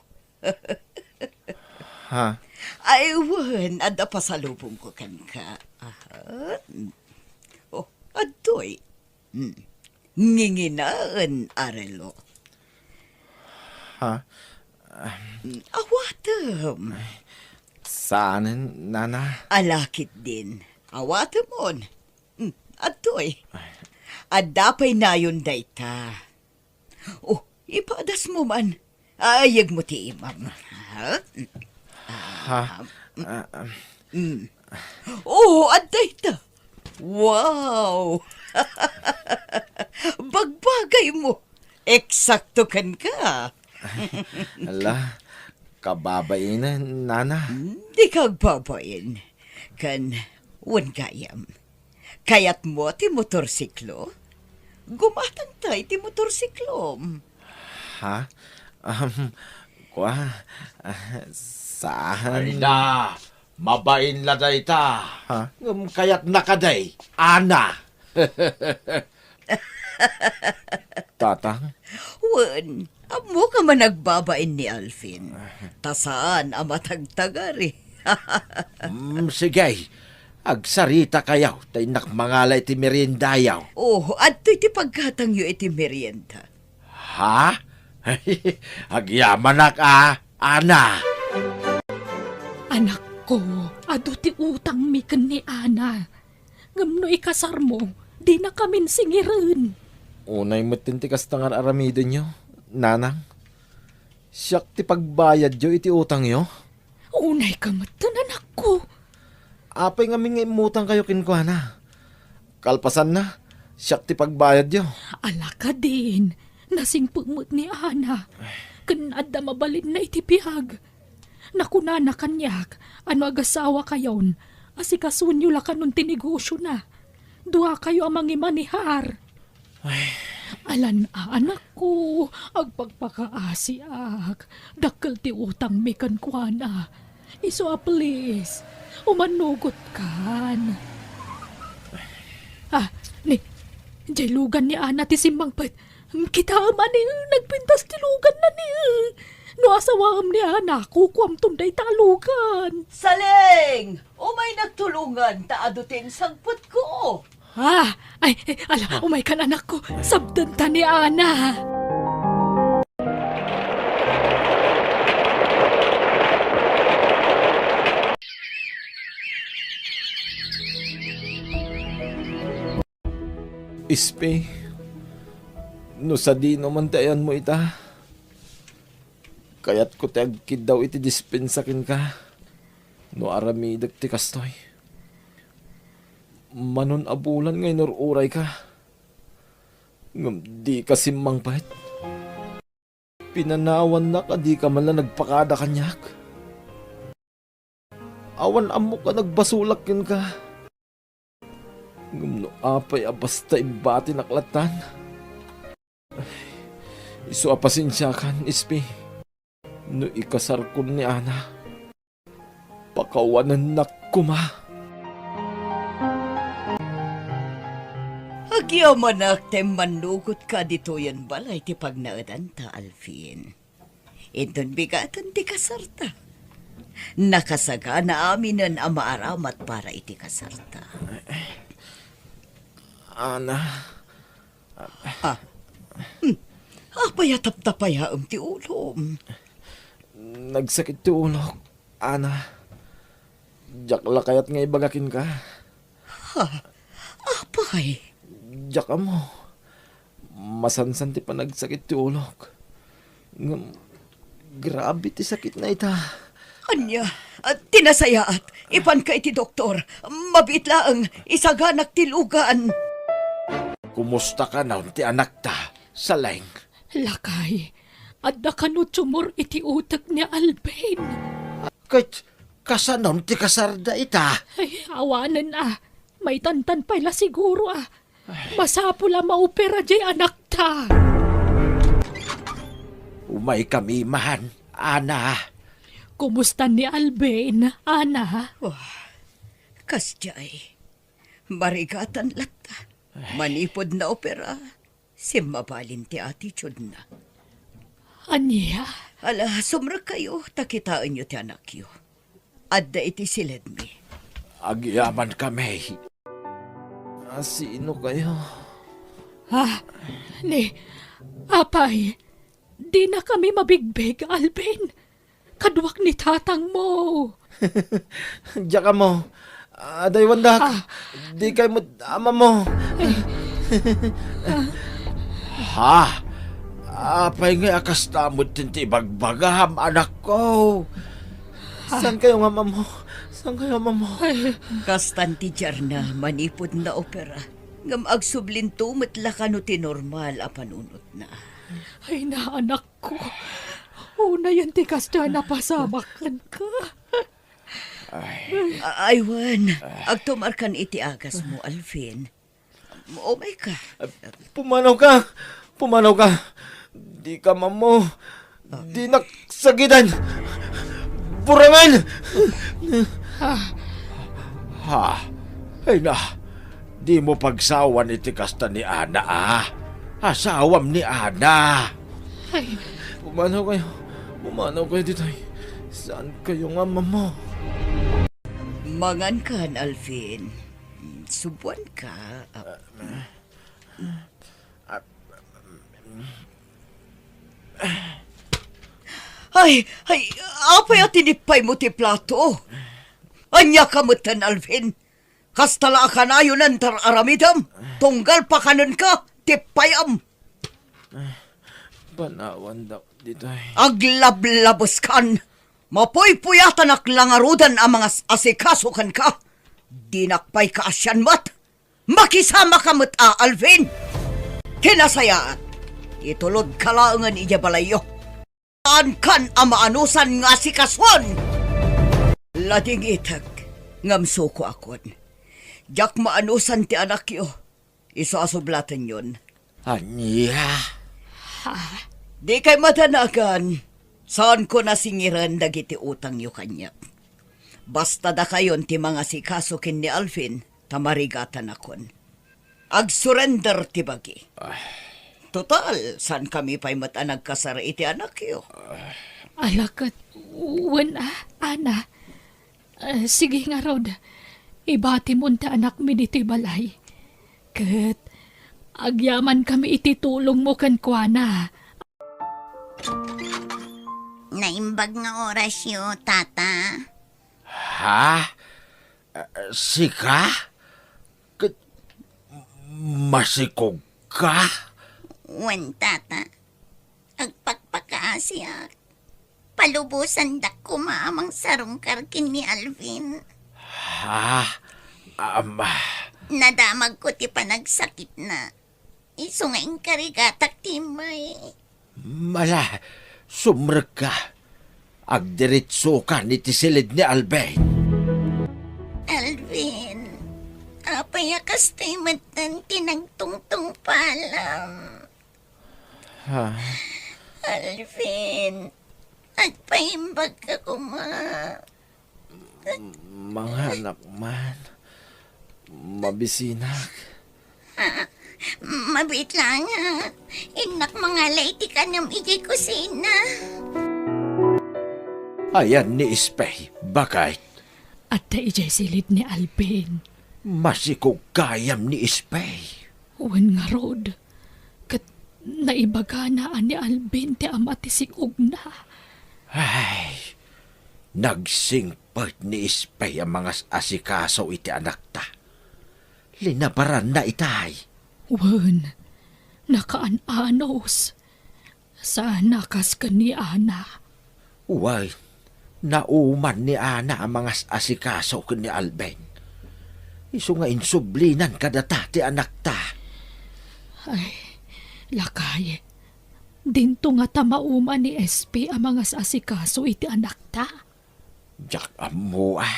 Ha? Ay, wen, adda pasalubongko kenka. Aha. Oh, adtoy. Hmm. Nginginaen a relo. Ha? Hmm, awatem. Saanen, Nana? Ala ketdin. Awatemon. Hmm, adtoy. Adda pay nayon dayta. Oh, ipadasmo man. Ayegmo ti imam. Ha? Ha? Ah, ah. Mm. Oh, adda ita. Wow! Bagbagaymo. Eksakto kenka. Ala, kababainen, Nana. Hmm, dika agbabain. Ken, wen gayam. Kayatmo ti motorsiklo? Gumatangta iti motorsiklom. Ha? Um, kua, ah, saan? Ay na, mabain la dayta. Ha? Ngem kayatna kadi, Ana. Tatang? Wen, ammoka man agbabain ni Alvin. Ta saan a matagtagari. Mm, sige. Agsaritakayo, ta innak mangala iti meriendayo. Oh, adtoy ti paggatangyo iti merienda. Ha? Agyamanak a, Ana. Anakko, adu ti utangmi ken ni Ana. Ngem no ikasarmo, dinakamin singiren. Unay metten ti kasta nga ar-aramidenyo, Nanang. Siak ti pagbayadyo iti utangyo. Unayka metten, anakko. Apay ngamin nga immutangkayo kenkuana? Kalpasanna, siak ti pagbayadyo. Ala kadin, nasingpet met ni Ana. Ken adda mabalinna iti biag. Nakunana kaniak a no agasawakayon, asikasonyo la kanon ti negosiona. Duakayo a mangimanehar. Ay. Alan a, anakko, agpakpakaasiak. Dakkel ti utangmi kenkuana. Isu a, please, umannugotkan. Ah, ni, jay lugan ni Ana ti simmangpet. Kitaem a ni, nagpintas ti luganna ni. No asawaem ni Ana, kukuamton dayta a lugan. Saling! Umaynak tulongan ta adu ti insangpetko. Ah, ay, eh, ala, umaykan, anakko. Sabdenta ni Ana. Ispi, no sadino man ti ayanmo ita, Kayatko ti agkiddaw iti dispensa kenka no aramidek ti kastoy. Manon a bulan nga inur-urayka, ngem dika simmangpet. Pinanawannak a dika man la nagpakada kaniak. Awan ammok a nagbasolak kenka. Ngem no apay a basta imbatinak lattan? Isu a pasensiakan, Ispi. No ikasarkon ni Ana, pakawanennak koma. Agyamanak ta immannugotka ditoyen balay ti pagnaedanta, Alvin. Inton bigaten ti kasarta, nakasagana aminen a maaramat para iti kasarta. Ana. Ah. Hmm. Apay a taptapayaem ti ulom? Nagsakit ti ulok, Ana. Diak la kayat nga ibaga kenka. Ha? Apay? Diak ammo. Masansan ti panagsakit ti ulok. Ngem, grabe ti sakitna ita. Ania? Ah, ti nasayaat, ipanka iti doktor. Mabiit laeng, isaganak ti lugan. Kumusta kanon ti anakta, Saleng? Lakay, adda kano tumor iti utek ni Alvin. Ket kasanon ti kasarda ita? Ay, awanen a. Maitantan pay la siguro a. Ay. Masapul a maopera diay anakta. Umaykami man, Ana. Kumusta ni Alvin, Ana? Wah, kasdiay. Marigatan latta. Ay. Manipud naopera, simmabalin ti attitude-na. Ania? Ala, sumrekkayo, ta kitaenyo ti anakyo. Adda iti siledmi. Agyamankami. A, sino kayo? Ah, ni, apay, dinakami mabigbig, Alvin. Kaduak ni tatangmo. Diak ammo. Adaywandak. Ah. Dikay met ammo. Ay. Ha? Apay ngay a kasta met ti ibagbagam, anakko? Ah. Saan kayo nga ammo? Saan kayo ammo? Ay. Kastan ti diarna manipud naopera. Ngem agsublinto met la kano ti normal a panunotna. Ay, naanak ko. Unayen ti kasta a napasamak kenka. Ay. A-, aywan, agtumarkan iti agasmo, Alvin. Umayka. Pumanawka! Pumanawka! Dika ammo. Dinak sagidan! Burangen! Ah. Ha? Ay na, dimo pagsawan iti kasta ni Ana, a. Asawam ni Ana. Ay. Pumanaw kayo. Pumanaw kayo ditoy. Saan kayo nga ammo? Mangankan, Alvin. Subuanka. Ay, ay, apay a tinippaymo ti plato? Ania ka metten, Alvin? Kasta la a kanayonen ti ar-aramidem, tunggal pakanenka, tippayam. Panawandak ditoy. Aglablabeskan! Mapuypuyatanak la ngaruden a mangas-asikaso kenka. Dinak pay kaasian met. Makisamaka met a, Alvin! Ti nasayaat, itulodka laengen idiay balayyo. Saankan a maanusan nga asikason! Ladingitek, ngem sukoakon. Diak maanusan ti anakyo. Isu a sublatenyon. Ania? Ha? Dikay madanagan. Saanko nasingiren dagiti utangyo kaniak. Basta dakayon ti mangasikaso ken ni Alvin, ta marigatanakon. Agsurrender ti bagi. Ah. Total, saankami pay met a nagkasar iti anakyo. Ala ket, wen a, Ana. Ah, sige ngarud, ibatimon ti anakmi ditoy balay. Ket agyamankami iti tulongmo kenkuana. Naimbag nga orasyo, Tata. Ha? Ah, sika? Ket masikogka? Wen, Tata. Agpakpakaasiak. Alubosandak koma a mangsarungkar ken ni Alvin. Ah, um, Nadamagko ti panagsakitna. Isu nga inkarigatak ti immay. Mala, sumrekka. Agdiretsokan iti silid ni Alvin. Alvin, apay a kastoy metten ti nagtungtungpalam? Ha? Alvin, agpaimbagka koma. Manganak man. Mabisinak. Ah, mabiit laeng. Innak mangala iti kanem idiay kusina. Ayan ni Espey, baket? Adda idiay silid ni Alvin. Masikog gayam ni Espey. Wen ngarud, ket naibagana a ni Alvin ti ama ti sikogna. Ay, nagsingpet ni Espey a mangas-asikaso iti anakta. Linabaranna itay. Wen, nakaan-anos. Saan a kas ken ni Ana. Wen, nauman ni Ana a mangas-asikaso ken ni Alvin. Isu nga insublinan kadata ti anakta. Ay, lakay, dinto ngata mauman ni Espey a mangas-asikaso iti anakta? Diak ammo a.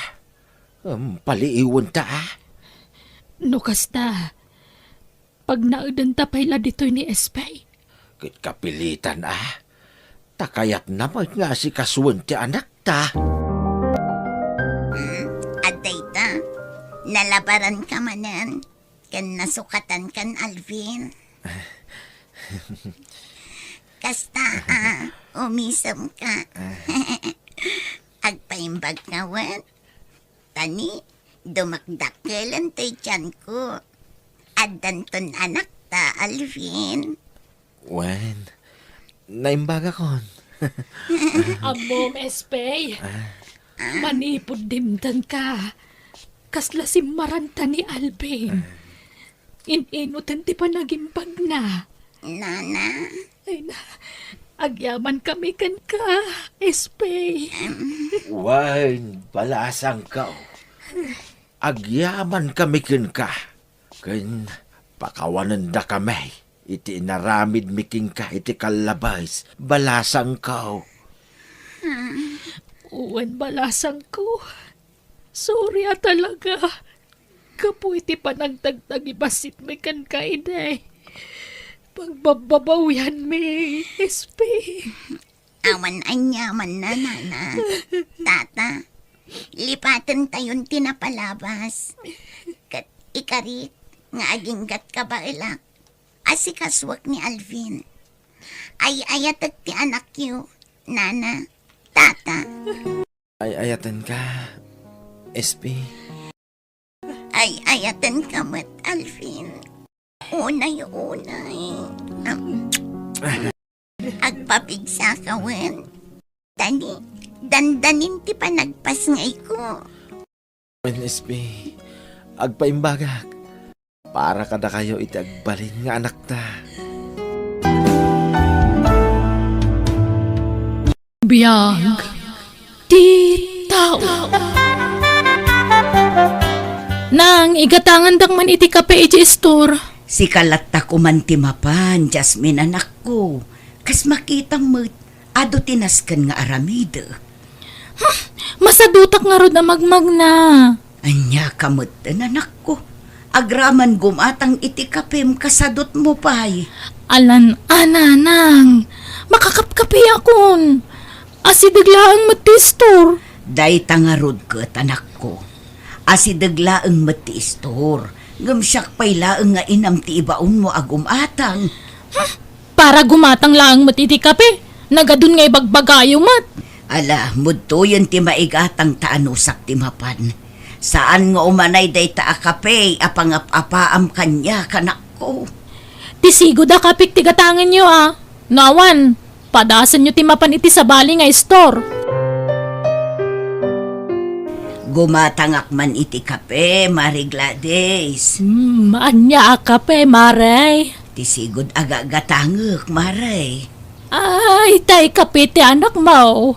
Em, paliiwenta a. No kasta, pagnaedenta pay la ditoy ni Espey. Ket kapilitan a. Ta kayatna met nga asikasuen ti anakta. Hmm, adda ita. Nalabaranka manen. Ken nasukatankan, Alvin. Kasta a, umisemka. Agpaimbagka wen? Ta ni, dumakdakkelen toy tianko. Addanton anakta, Alvin. Wen, naimbagakon. Ammom, Espey. Ah. Manipud dimtenka, kasla simmaranta ni Alvin. Ah. In-inutan ti panagimbagna. Nana. Ay na, agyamankami kenka, Espey. Em. Wen, balasangko. Agyamankami kenka, ken pakawanendakami iti inaramidmi kenka iti kallabes, balasangko. Wen, balasangko. Sorry a talaga. Gapu iti panagtagtagibasitmi kenka idi pagbabbabawianmi, Espey. Awan aniamanna, Nana. Tata, lipatentayon ti napalabas. Ket ikarik nga aginggatka baelak, asikasuek ni Alvin. Ay-ayatek ti anakyo, Nana, Tata. Ay-ayatenka, Espey. Ay-ayatenka met, Alvin. Unay-unay. Am, agpapigsaka wen. Tani, dandanin ti panagpasngayko. Wen, Espey, agpaimbagak. Para kadakayo iti agbalin nga anakta. Biag ti tao. Nang, igatangandak man iti kape iti istor. Sika latta koman ti mapan, Jasmine, anakko. Kas makitam met, adu ti nasken nga aramidek. Hmm, masadutak ngarud a magmagna. Ania ka metten, anakko? Agraman gumatang iti kapem, kasadutmo pay. Alan a, nanang. Makakapkapiakon. Asideg laeng met ti istor. Dayta ngarud ket, anakko. Asideg laeng met ti istor. Ngem siak pay laeng nga inam ti ibaonmo a gumatang. Hmm, para gumatang laeng met iti kape. Nagadun nga ibagbagayo met. Ala, mudtoyen ti maigatang ta anusak ti mapan. Saan nga umanay dayta a kape a pangap-apaam kaniak, anakko. Ti sigud a kapek ti gatangenyo a. No awan, padasenyo ti mapan iti sabali nga istor. Gumatangak man iti kape, Mare Gladys. Hmm, ania a kape, Mare? Ti sigud a gagatangek, Mare. Ay, tay kape ti anakmo.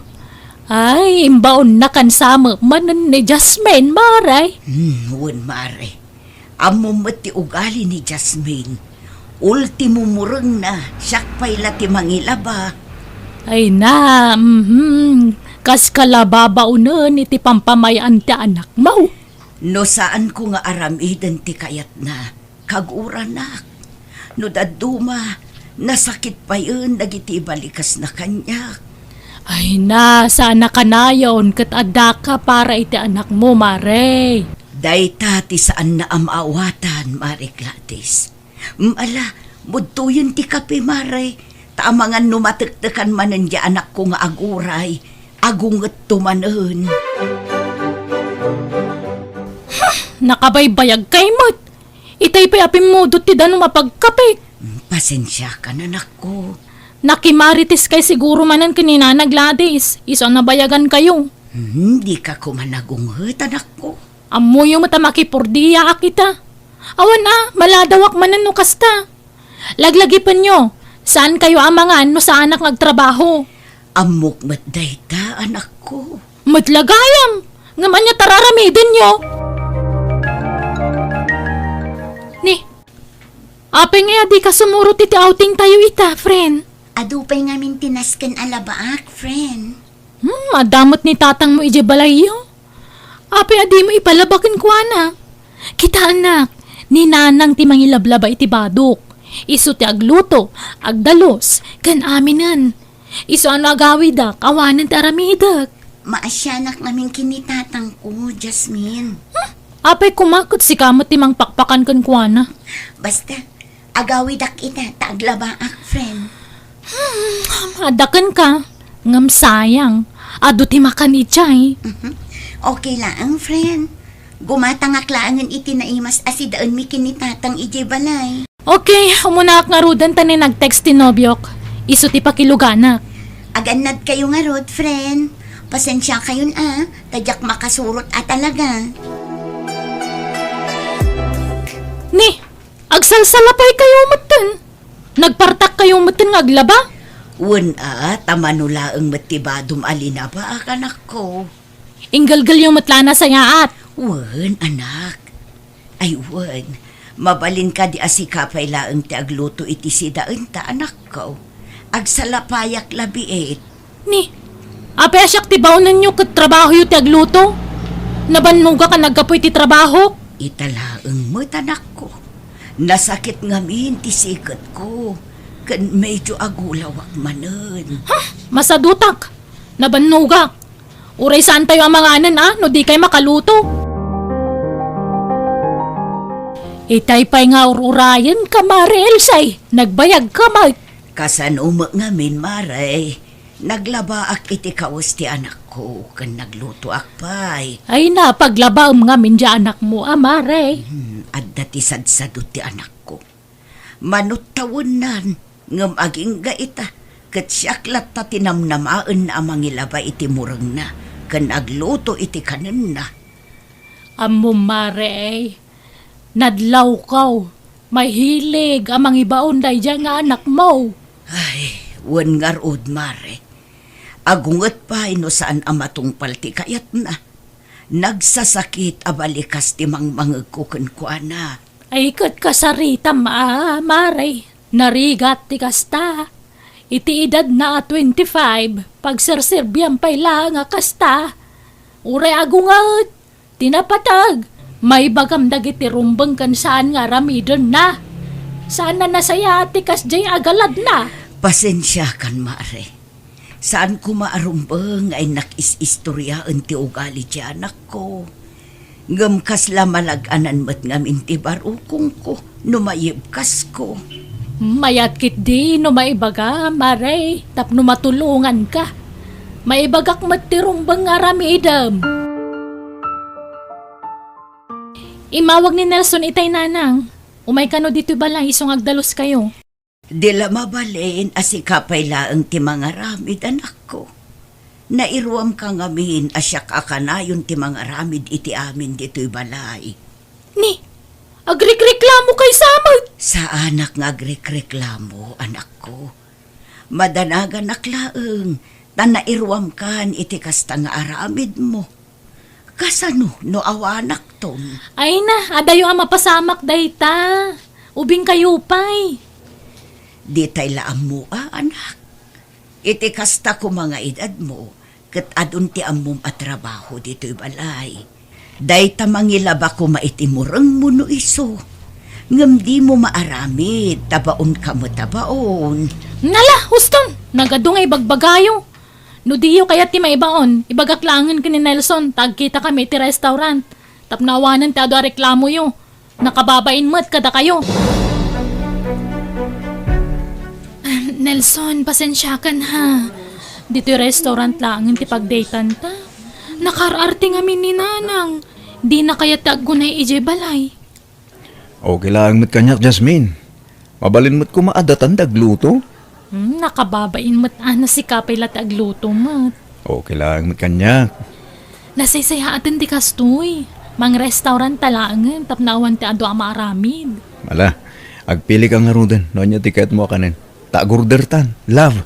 Ay, imbaonna kansamek manen ni Jasmine, Mare. Hmm, wen, Mare. Ammom met ti ugali ni Jasmine. Ultimo murengna, siak pay la ti mangilaba. Ay na, mhm. Kas ka la babaonen iti pampamay-an ti anakmo. No saanko nga aramiden ti kayatna, kaguranak. No dadduma, nasakit payen dagiti ibalikasna kaniak. Ay na, saan a kanayon ket addaka para iti anakmo, Mare. Dayta ti saanna a maawatan, Mare Gladys. Ala, mudtoyen ti kape, Mare. Ta amangan no matektekan manen ti anakko nga aguray, agungetto manen. Nakabaybayag kay met. Itay pay a pimmudot ti danum a pagkapek. Pasensiakan, anakko. Nakimarites kay siguro manen ken ni Nana Gladys. Isu a nabayagan kayo. Hmm, dika koma nagunget, anakko. Ammoyo met a makipurdiaak ita. Awan a, maladawak manen no kasta. Laglagipenyo, saan kayo a mangan no saanak nga agtrabaho. Ammok met dayta, anakko. Met la gayam, ngem ania ti ar-aramidenyo? Ni, apay nga dika sumurot iti outing tayo ita, friend? Adu pay ngamin ti nasken a labaak, friend. Hmm, adda met ni tatangmo idiay balayyo. Apay a dimo ipalaba kenkuana? Kitaennak, ni Nanang ti mangilablaba iti badok. Isu ti agluto, agdalus, ken aminen. Isu a no agawidak, awanen ti aramidek. Maasianak ngamin ken ni tatangko, Jasmine. Hmm, apay koma ket sika met ti mangpakpakan kenkuana? Basta, agawidak ita ta aglabaak, friend. Hmm, adda kenka. Ngem sayang, adu ti makan idiay. Mhm. Okay laeng, friend. Gumatangak laengen iti naimas a sidaenmi ken ni tatang idiay balay. Okay, umunaak ngaruden ta ni nag-text ti nobiok. Isu ti pakiluganak. Agannad kayo ngarud, friend. Pasensia kayon a, ta diak makasurot a talaga. Ni, agsalsalapay kayo metten. Nagpartak kayo metten nga aglaba? Wen a, ta mano laeng met ti badom a linabaak, anakko. Inggelgelyo met la a nasayaat. Wen, anak. Ay, wen, mabalin kadi a sika pay laeng ti agluto iti sidaenta, anakko. Agsalapayak la biit. Ni, apay a siak ti baonenyo ket trabahoyo ti agluto? Nabannogak a naggapu iti trabahok. Ita laeng met, anakko. Nasakit ngamin ti siketko, ken medyo agulawak manen. Ha? Masadutak. Nabannogak. Uray saantayo a manganen a no dikay makaluto. Itay pay nga ur-urayenka, Mare Elsie, nagbayagka met. Kasano met ngamin, Mare? Naglabaak iti kawes ti anakko, ken naglutoak pay. Ay, napaglabaem ngamin ti anakmo a, Mare. Hmm, adda ti sadsadot ti anakko. Mano tawennan, ngem agingga ita, ket siak latta ti namnamaenna a mangilaba iti murengna, ken agluto iti kanenna. Ammom, Mare, nadlawkaw, mahilig a mangibaon daydiay nga anakmo. Ay, wen ngarud, Mare. Agunget pay no saan a matungpal ti kayatna. Nagsasakit a balikas ti mangmangegko kenkuana. Ay, ket kasaritam a, Mare. Narigat ti kasta. Iti edadna a twenty-five, pagserserbian pay laeng a kasta. Uray agunget, ti napateg, maibagam dagiti rumbeng ken saan nga aramidenna. Saan a nasayaat ti kasdiay a galadna. Pasensiakan, Mare. Saan koma a rumbeng nga innak is-istoriaen ti ugali ti anakko. Ngem kasla malag-anan met ngamin ti barukongko no maibkasko. Mayat ketdi no maibaga, Mare, tapno matulonganka. Maibagak met ti rumbeng nga aramidem. Immawag ni Nelson itay, Nanang. Umay kano ditoy balay isu nga agdaluskayo. Di la mabalin a sika pay laeng ti mangaramid, anakko. Nairuamka ngamin a siak a kanayon ti mangaramid iti amin ditoy balay. Ni, agrikreklamo kay sa met? Saanak nga agrikreklamo, anakko. Madanaganak laeng, Ta nairuamkan iti kasta nga aramidmo. Kasano no awanakton? Ay na, adayo a mapasamak dayta. Ubingkayo pay. Ditay la ammoa, anak. Iti kasta koma nga edadmo, ket adun ti ammom a trabaho ditoy balay. Dayta mangilaba koma iti murengmo no isu. Ngem dimo maaramid, ta baonka met a baon. Nala, huston! Nagadu nga ibagbagayo. No diyo kayat ti maibaon, ibagak laengen ken ni Nelson, ta agkitakami iti restaurant. Tapno awanen ti adu a reklamoyo. Nakababain met kadakayo. Nelson, pasensiakan ha. Ditoy restaurant laengen ti pagdatanta. Nakaar-arte ngamin ni Nanang. Dina kayat ti aggunay idiay balay. Okay laeng met kaniak, Jasmine. Mabalin met koma a datan ti agluto. Hmm, nakababain met a nasika pay la ti agluto met. Okay laeng met kaniak. Nasaysayaaten ti kastoy. Mangrestaurant ta laengen tapno awan ti adu a maaramid. Ala, agpilika ngaruden no ania ti kayatmo a kanen. Ta agordertan, love.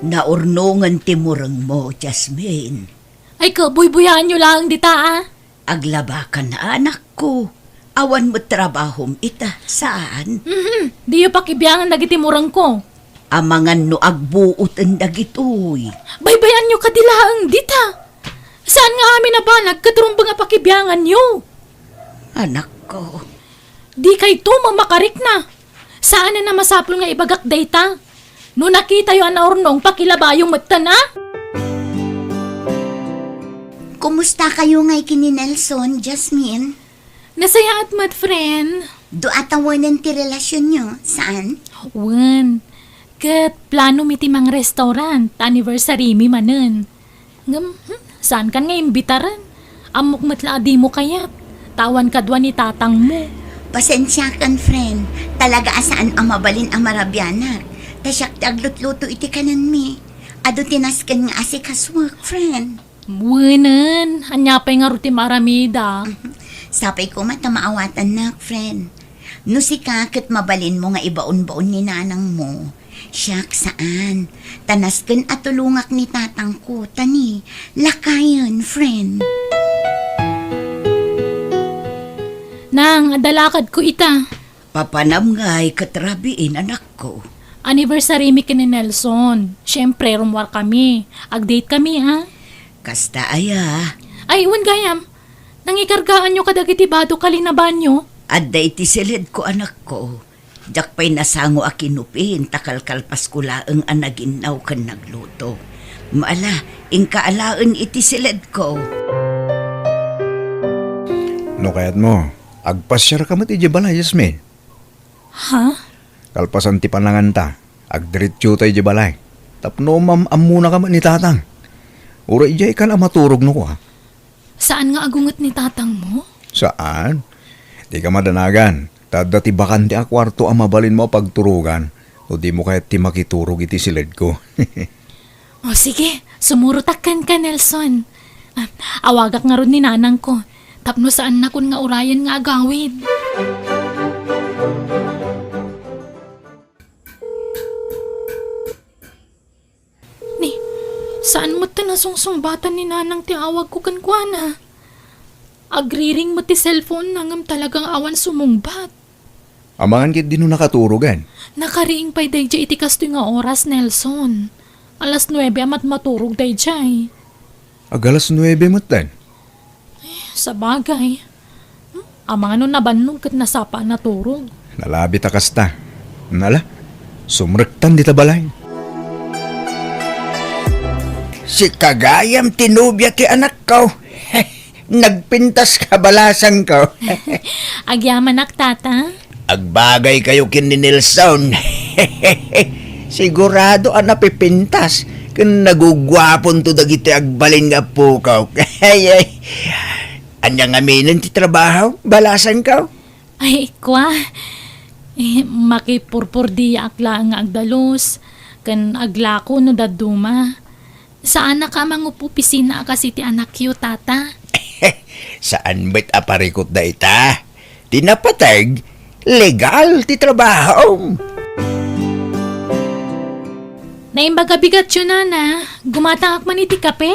Naurnongen ti murengmo, Jasmine. Ay, ka, buybuyaanyo laeng dita, a. Aglabakan, anakko. Awan met trabahom ita, saan? Mhm. Diyo pakibiangan dagiti murengko. Amangan no agbuoten dagitoy. Baybayanyo kadi laeng dita. Saan nga amin a banag ket rumbeng a pakibianganyo? Anakko. Dikayto mamakarikna. Saanen a masapul nga ibagak dayta. No nakitayo a naurnong, pakilabayo metten, a? Kumustakayo ngay ken ni Nelson, Jasmine? Nasayaat met, friend. Dua tawenan ti relasionyo, saan? Wen. Ket plano mi ti mangrestaurant, anniversary mi manen. Ngem, hmm, saankan nga imbitaren? Ammok met la a dimo kayat. Ta awan kadua ni tatangmo. Pasensiakan, friend. Talaga a saan a mabalin a marabianak. Ta siak ti aglutluto iti kanenmi. Adu ti nasken nga asikasuek, friend. Wenen, ania pay ngarud ti maaramida? Sapay koma ta maawatannak, friend. No sika ket mabalinmo nga ibaonbaon ni nanangmo, siak saan. Ta nasken a tulongak ni tatangko, ta ni, lakayen, friend. Nang, adda lakadko ita. Papanam ngay ket rabiin, anakko. Anniversary mi ken ni Nelson. Siempre, rummuar kami. Ag-date kami, a? Kasta aya. Ay, wen gayam. Nangikargaanyo kadagiti bado kalinabanyo? Adda iti siledko, anakko. Diak pay nasango a kinupin ta kalkalpasko laeng a naginnaw ken nagluto. Maala, inka alaen iti siledko. No kayatmo, agpasiarka met idiay balay, Jasmine. Ha? Kalpasan ti pananganta, agdiretsota idiay balay. Tapno mam-ammonaka met ni tatang. Uray idiay kan a maturog no kua. Saan nga agunget ni tatangmo? Saan? Dika madanagan. Ta adda ti bakante a kuarto a mabalinmo a pagturogan no dimo kayat ti makiturog iti siledko. O sige, sumurotak kenka, Nelson. Ah, awagak ngarud ni nanangko tapno saannakon nga urayen nga agawid. Ni, saan met ti nasungsungbatan ni nanang ti awagko kenkuana? Agriring met ti cellphone-na ngem talagang awan sumungbat. Amangan ketdi no nakaturogen. Nakariing pay daydiay iti kastoy nga oras, Nelson. Alas nuebe a matmaturog daydiay. Ag alas nuebe metten. Eh, sabagay. Hmm? Amangan no nabannog ket nasapa a naturog. Nalabit a kasta. Nala, sumrektan dita balay. Sika gayam ti nobia ti anakko. Nagpintas ka, balasangko. Agyamanak, tata. Agbagaykayo ken ni Nelson. Sigurado a napipintas ken naguguaponto dagiti agbalin nga appuko. Ay, ay. Ania ngaminen ti trabaho, balasangko? Ay, kua. Eh, makipurpurdiaak laeng nga agdalus, ken aglako no dadduma. Saanaka a mangup-opisina a kas iti anakyo, tata? Saan met a parikut dayta. Ti napateg, legal ti trabahom. Naimbag a bigatyo, Nana. Gumatangak man iti kape?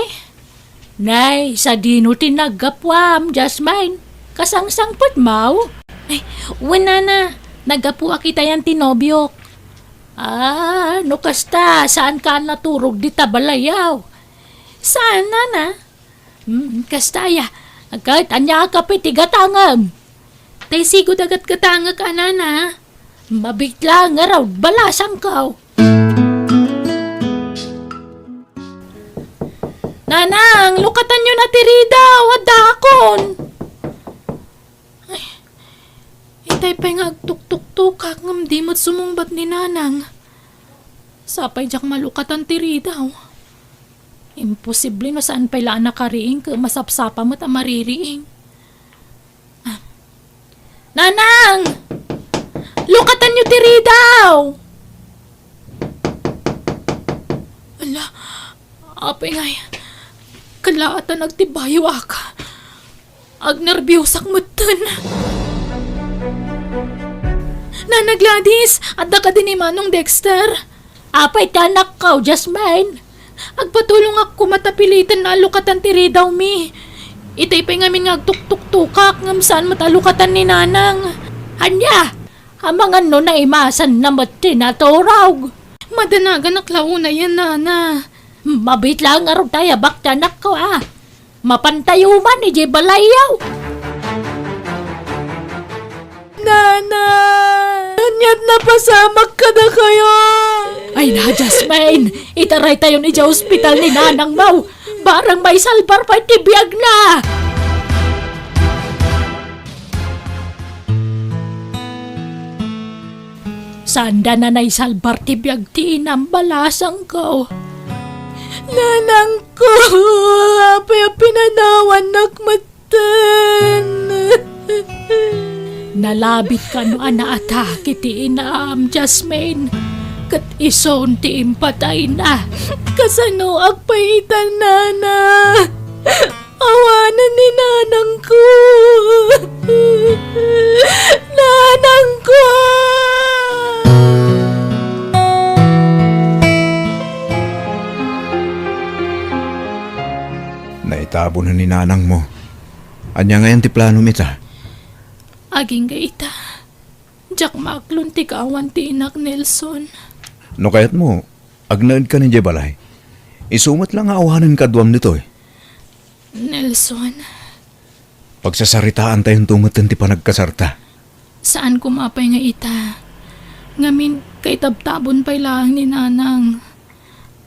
Nay, sadino ti naggapuam, Jasmine? Kasangsangpetmo? Ay, wen, Nana. Naggapuak itayan ti nobiok. Ah, no kasta, saanka a naturog dita balayaw? Saan, Nana? Hmm, kasta aya. Ket ania a kape ti gatangem? Tay sigud a gatgatangek a, Nana. Mabitla ngarud, balasangko. Nanang, lukatanyo na ti ridaw, addaakon. Ay, itay pay nga agtuktuktukak ngem di met sumungbat ni Nanang. Sapay diak malukatan ti ridaw. Imposible no saan pay la a nakariing ket masapsapa met a maririing. Ah. Nanang! Lukatanyo ti ridaw! Ala, apay ngay, kalaatan agtibayoak. Agnerbiosak metten. Nana Gladys, adda kadi ni Manong Dexter? Apay ti anakko, Jasmine? Agpatulongak koma ta piliten a lukatan ti ridawmi. Itay pay ngamin nga agtuktuktukak ngem saan met a lukatan ni Nanang. Ania? Amangan no naimasanna met ti naturog. Madanaganak la unayen, Nana. Mabitla ngarud tay abak ti anakko, a. Mapantayo man idiay balayyo. Nana! Ania't napasamak kadakayo? Ay na, Jasmine! Itaraytayon idiay ospital ni Nanangmo! Barang maisalbar pay ti biagna! Saanda a naisalbar ti biag ti inam, balasangko. Nanangko, apay a pinanawannak metten? Nalabit kano a naatake ti inam, Jasmine, ket isun ti impatayna. Kasanoak pay ita, Nana? Awanen ni Nanangko. Nanangko! Naitabonen ni Nanangmo. Ania ngayen ti planom ita? Agingga ita. Diak maaklon ti kaawan ti inak, Nelson. No kayatmo, agnaedkan idiay balay. Isu met la nga awanen kaduam ditoy. Nelson. Pagsasaritaantayonto metten ti panagkasarta. Saan koma pay nga ita. Ngamin, kaitabtabon pay laeng ni Nanang.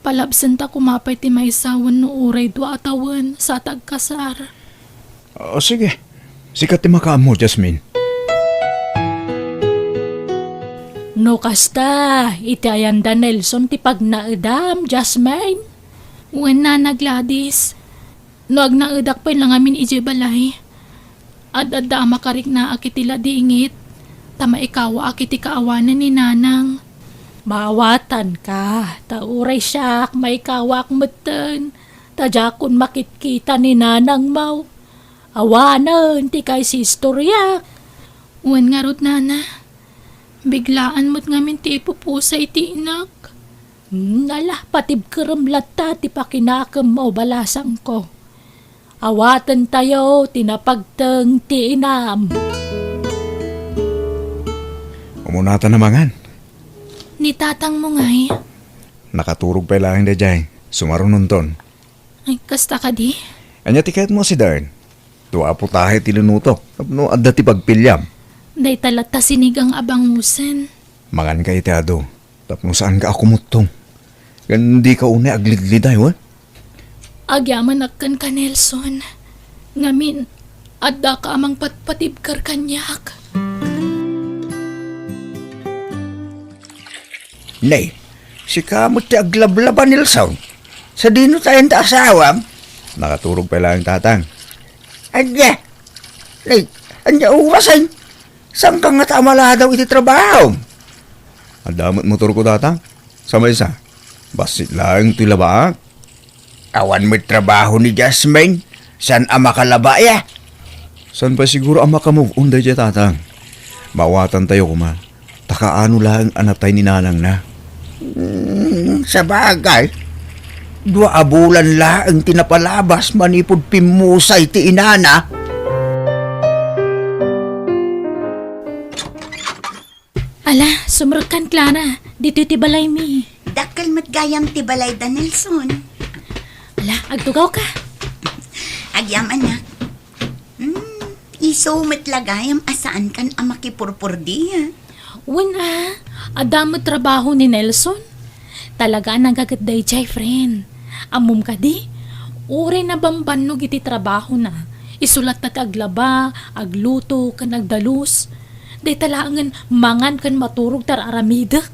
Palabsenta koma pay ti maysa wenno uray dua a tawen sa tagkasar. O, sige. Sika ti makaammo, Jasmine. No kasta, iti ayan da Nelson ti pagnaedam, Jasmine? Wen, Nana Gladys. No agnaedak pay la ngamin idiay balay, ad-adda a makariknaak iti ladingit, ta maikawaak iti kaawanan ni Nanang. Maawatanka, ta uray siak, maikawaak metten, ta diakon makitkita ni Nanangmo. Awanen ti kaisistoriak. Wen ngarud, Nana, biglaan met ngamin ti ipupusa iti inak. Hmm, ala, patibkerem latta ti pakinakemmo, balasangko. Awatentayo ti napagteng ti inam. Umunatan a mangan. Ni tatangmo ngay? Nakaturog pay laeng daydiay. Sumarunonton. Ay, kasta kadi? Ania ti kayatmo a sidaen? Dua a putahe ti linutok tapno adda ti pagpiliam. Dayta latta sinigang a bangusen. Manganka iti adu tapno saanka a kumuttong. Ken dika unay aglidliday, wen? Agyamanak kenka, Nelson. Ngamin, addaka a mangpatpatibker kaniak. Nay, sika met ti aglablaba, Nelson. Sadino tayen ta asawam? Nakaturog pay laeng tatang. Ania? Nay, ania orasen? Saanka ngata a maladaw iti trabahom? Adda met motorko, tatang. Sa maysa, bassit laeng ti labaak. Awan met trabaho ni Jasmine. Saan a makalaba, ya? Saan pay siguro a maka-move on daydiay, tatang? Maawatantayo koma. Ta kaano laeng a natay ni nanangna? Hmm, Sabagay, dua a bulan laeng ti napalabas manipud pimmusay ti inana. Ala, sumrekkan, Clara. Ditoy ti balaymi. Dakkel met gayam ti balayda, Nelson. Ala, agtugaw ka. Agyamanak. Hmm, isu met la gayam a saankan a makipurpurdia. Wen a, adda met trabaho ni Nelson. Talaga a nagaget daydiay, friend. Ammom kadi, uray nabambannog iti trabahona, isu latta ti aglaba, agluto, ken agdalus. Dayta laengen mangan ken maturog ti ar-aramidek.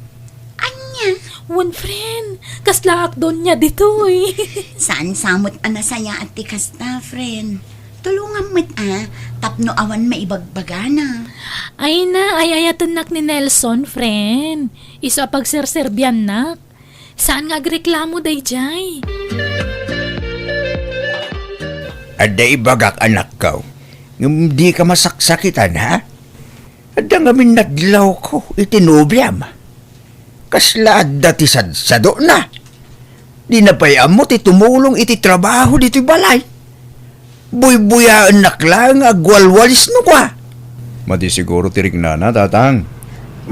Ania? Wen, friend, kaslaak donia ditoy. Saan sa met a nasayaat ti kasta, friend. Tulongam met a, tapno awan maibagbagana. Ay na, ay-ayatennak ni Nelson, friend. Isu a pagserserbiannak. Saan nga agreklamo daydiay? Adda ibagak, anakko. Ngem dika masaksakitan, ha? Adda ngamin nadlawko iti nobiam. Kasla adda ti sadsadona. Dina pay ammo ti tumulong iti trabaho ditoy balay. Buybuyaennak laeng nga agwalwalis no kua. Madi siguro ti riknana, Tatang.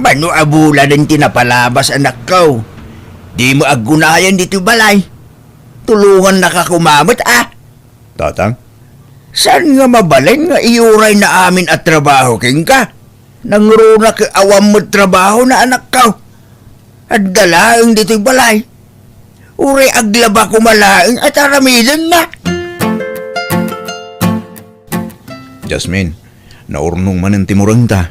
Mano a bulanen ti napalabas, anakko? Dimo aggunayan ditoy balay. Tulongannaka koma met, a. Tatang? Saan nga mabalin nga iyurayna amin a trabaho kenka? Nangruna ket awan met trabahona, anakko. Adda laeng ditoy balay. Uray aglaba koma laeng a ti aramidenna. Jasmine, naurnong manen ti murengta.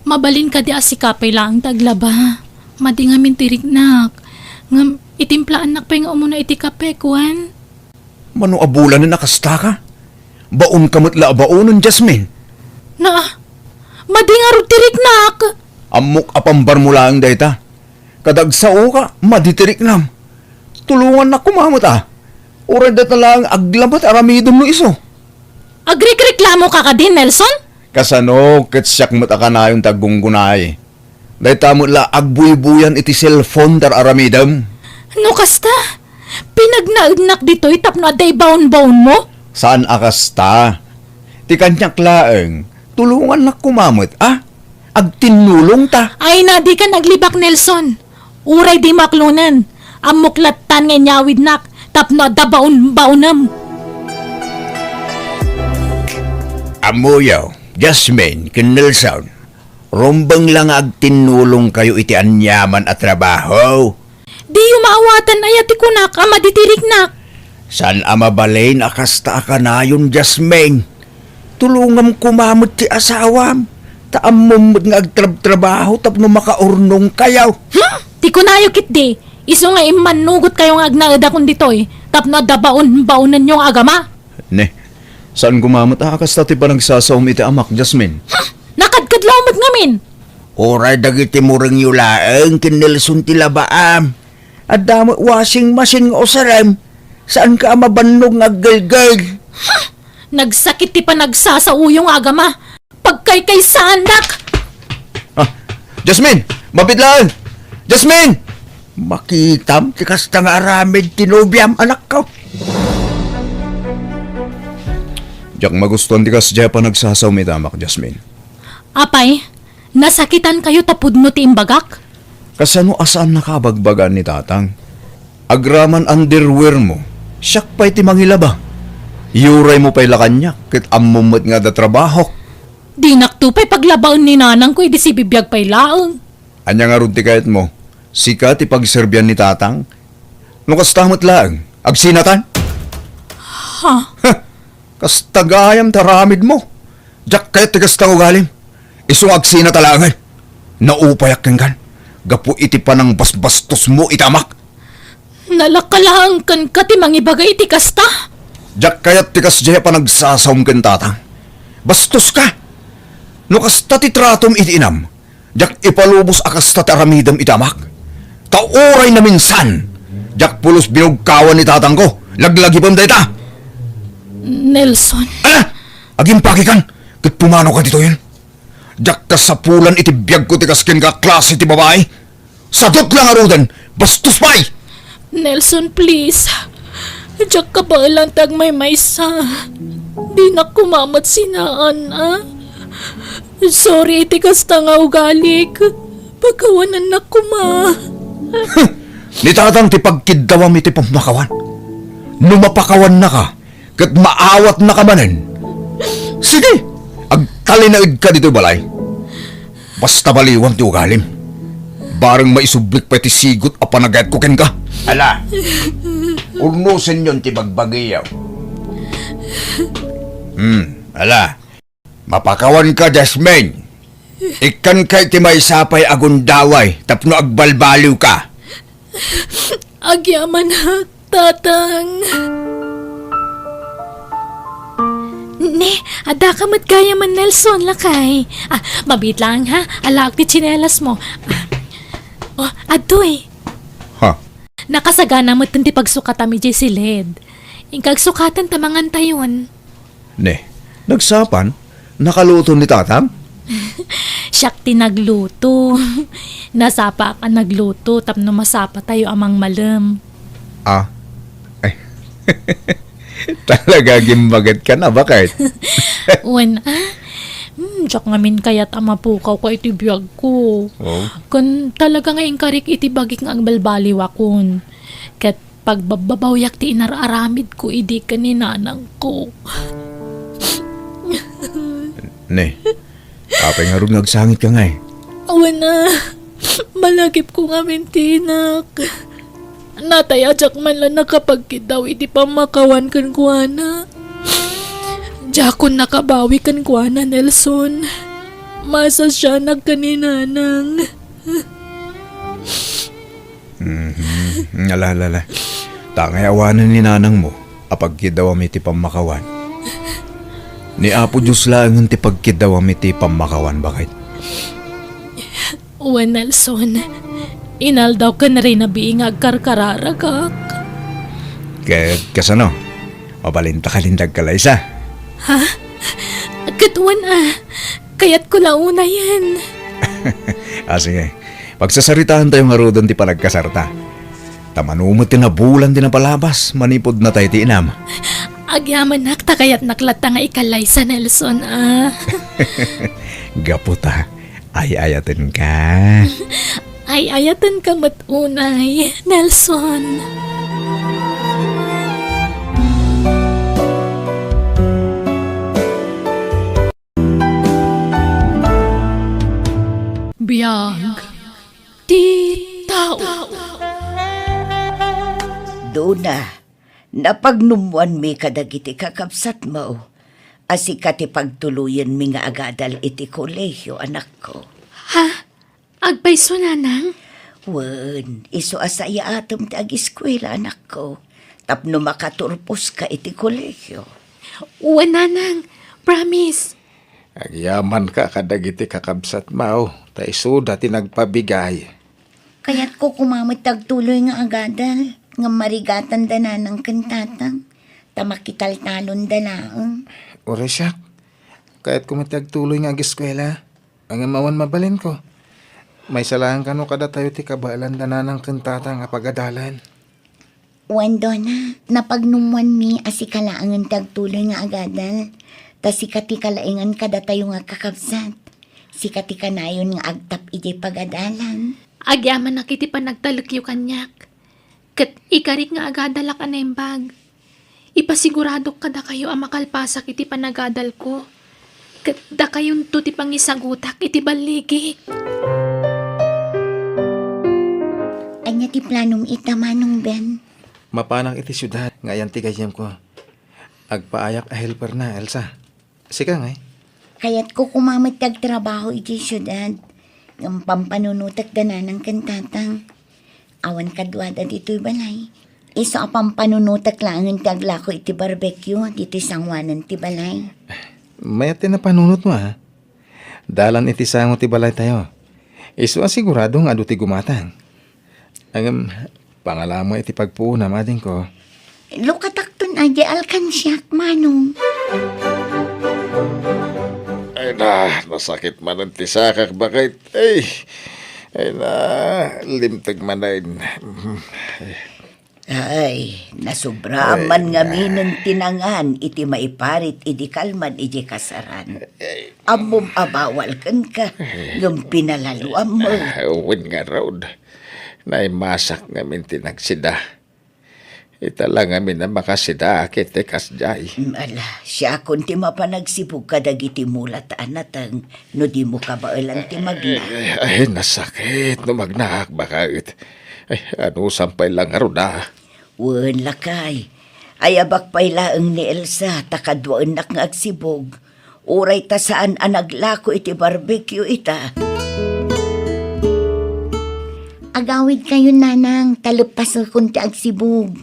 Mabalin kadi a sika pay laeng ti aglaba? Madi ngamin ti riknak. Ngem, itimplaannak pay nga umuna iti kape, kuan? Mano a bulanen a kasta ka? Baonka met la a baonen, Jasmine. Na, madi ngarud ti riknak. Ammok a pambarmo laeng dayta. Kadagsaoka, madi ti riknam. Tulongannak koma met a. Uray dayta laeng aglaba ti aramidem no isu. Agrikreklamoka kadi, Nelson? Kasano ket siak met a kanayon ti aggunggunay? Dayta met la agbuybuyan iti cellphone ti ar-aramidem. No kasta, pinagnaednak ditoy tapno adda ibaonbaonmo? Saan a kasta. Ti kaniak laeng, tulongannak koma met, a? Agtinnulongta. Ay na, dika naglibak, Nelson. Uray dimo aklonen, ammok lattan nga inyawidnak tapno adda baonbaonem. Ammoyo, Jasmine ken Nelson, rumbeng la nga agtinnulongkayo iti aniaman a trabaho. Diyo maawatan aya ti kunak a madi ti riknak? Saan a mabalin a kasta a kanayon, Jasmine. Tulongam koma met ti asawam, ta ammom met nga agtrabtrabaho tapno makaurnongkayo. Hmm? Ti kunayo ketdi, isu nga immannugotkayo nga agnaedakon ditoy tapno adda baonbaonenyo nga agama. Ne, saan koma met a kasta ti panagsasaom iti amak, Jasmine? Hmm? Nakadkadlaw met ngamin. Uray dagiti murengyo laeng ken Nelson ti labaam. Adda met washing machine nga usarem. Saanka a mabannog nga aggelgel. Ha! Nagsakit ti panagsasaoyo nga agama. Pagkaykaysaandak! Ah, Jasmine! Mabiit laeng! Jasmine! Makitam ti kasta nga aramid ti nobiam, anakko. Diak magustuan ti kasdiay a panagsasaom iti amak, Jasmine. Apay, nasakitankayo ta pudno ti imbagak? Kasano a saannaka a bagbagaan ni Tatang? Agraman underwear mo, siak pay ti mangilaba. Iyuraymo pay la kaniak, ket ammom met nga adda trabahok. Dinakto pay paglabaen ni nanangko idi sibibiag pay laeng. Ania ngarud ti kayatmo? Sika ti pagserbian ni Tatang? No kasta met laeng, agsinatan? Ha? Heh! Kasta gayam ti aramidmo. Diak kayat ti kasta nga ugalim. Isu nga agsinata laengen. Naupayak kenkan gapu iti panangbasbastosmo iti amak. Nalaka laeng kenka ti mangibaga iti kasta? Diak kayat ti kasdiay a panagsasaom ken Tatang. Bastoska! No kasta ti tratom iti inam, diak ipalubos a kasta ti aramidem iti amak. Ta uray naminsan, diak pulos binugkawan ni tatangko. Laglagipem dayta! Nelson. Ala! Agimpakikan ket pumanoka ditoyen. Diak kasapulan iti biagko ti kas kenka a klase ti babai. Sadut la ngaruden, bastos pay! Nelson, please. Diak kabaelan ti agmaymaysa. Dinak koma met sinaan, a? Sorry iti kasta nga ugalik. Pakawanannak koma. Ni tatang ti pagkiddawam iti pammakawan. No mapakawannaka, ket maawatnaka manen. Sige, agtalinaedka ditoy balay. Basta baliwan ti ugalim. Bareng maisublik pay ti sigut a panagayatko kenka. Ala, urnosenyon ti bagbagiyo. Hmm, ala. Mapakawanka, Jasmine. Ikkanka iti maysa pay a gundaway tapno agbalbaliwka. Agyamanak, Tatang. Ne, addaka met gayamen, Nelson, lakay. Ah, mabiit laeng, ha? Alaek ti tsinelasmo. Ah, oh, adtoy. Ha? Nakasagana met ti pagsukatam idiay siled. Inka agsukaten ta mangantayon. Ne, nagsapa? Nakaluto ni Tatang? Siak ti nagluto. Nasapaak a nagluto tapno masapatayo a mangmalem. Ah. Ay. Talaga, gimbagetka, a, baket? Wen, a? Hmm, diak ngamin kayat a mapukawka iti biagko. Oh. Ken talaga nga inkarik iti bagik nga agbalbaliwakon. Ket pagbabbabawiak ti inar-aramidko idi ken ni nanangko. Ne, apay ngarud nga agsangitka ngay? Awan a, malagipko ngamin ti inak. Natay a diak man la nakapagkiddaw iti pammakawan kenkuana. Diakon nakabawi kenkuana, Nelson. Masasianak ken ni nanang. Mhm. Ala, ala, ala. Ta ngay awanen ni nanangmo a pagkiddawam iti pammakawan. Ni Apo Dios laengen ti pagkiddawam iti pammakawan, baket. Wen, Nelson, inaldaw ken rinabii nga agkarkararagak. Ket kasano? Mabalinta ka nin dagkalaysa? Ha? Ket wen a, kayatko la unayen. Ah, sige. Pagsasaritaantayo ngaruden ti panagkasarta. Ta mano met ti nabulan ti napalabas manipud natay ti inam. Agyamanak ta kayatnak latta nga ikalaysa, Nelson, a. Gapu ta ay-ayatenka. Ay-ayatenka met unay, Nelson. Biag ti tao. Duna, napagnummoanmi kadagiti kakabsatmo a sika ti pagtuloyenmi nga agadal iti kolehio, anakko. Ha? Agpayso, nanang? Wen, isu a sayaatem ti agiskuela, anakko, tapno makaturposka iti kolehio. Wen, nanang. Promise. Agyamanka kadagiti kakabsatmo, ta isuda ti nagpabigay. Kayatko koma met ti agtuloy nga agadal, ngem marigatanda nanang ken tatang, ta makitaltalonda laeng. Uray siak, kayatko met ti agtuloy nga agiskuela. Ngem awan mabalinko. Maysa laeng kano kadatayo ti kabaelanda nanang ken tatang a pagadalan. Wen, Dona, napagnummoanmi a sika laengen ti agtuloy nga agadal, ta sika ti kalaengan kadatayo nga kakabsat. Sika ti kanayon nga agtap idiay pagadalan. Agyamanak iti panagtalekyo kaniak, ket ikarik nga agadalak a naimbag. Ipasiguradok kadakayo a makalpasak iti panagadalko, ket dakayonto ti pangisagutak iti balligik. Ania ti planom ita, Manong Ben? Mapanak iti siudad nga ayan ti gayyemko. Agpaayak a helperna, Elsa. Sika ngay? Kayatko koma met ti agtrabaho idiay siudad, ngem pampanunotek da nanang ken tatang. Awan kaduada ditoy balay. Isu a pampanunotek laengen ti aglako iti barbecue ditoy sangoanan ti balay. Mayat ti napanunotmo, a. Dalan iti sango ti balaytayo. Isu a sigurado nga adu ti gumatang. Ngem, pangalamo iti pagpuonam, adingko. Lukatakton a di alkansiak, Manong. Ay na, nasakit manen ti sakak, baket. Ay, ay na, limteg manen. Ay, nasobraan Ay, man na. ngaminen ti nangan iti maiparit idi kalman iti kasaran. Ammom a bawal kenka, ngem pinalaluam met. Ah, wen ngarud. Naimasak ngamin ti nagsida. Ita la ngamin a makasida ket ti kasdiay. Mm, ala, siakon ti mapan agsibug kadagiti mulat a nateng no dimo kabaelan ti magna. Ay, ay, nasakit no magnaak baket. Ay, anusam pay la ngarud a. Wen, lakay. Ayabak pay laeng ni Elsa ta kaduaennak nga agsibug. Uray ta saan a naglako iti barbecue ita. Agawidkayon, nanang, ta leppasakon ti agsibug.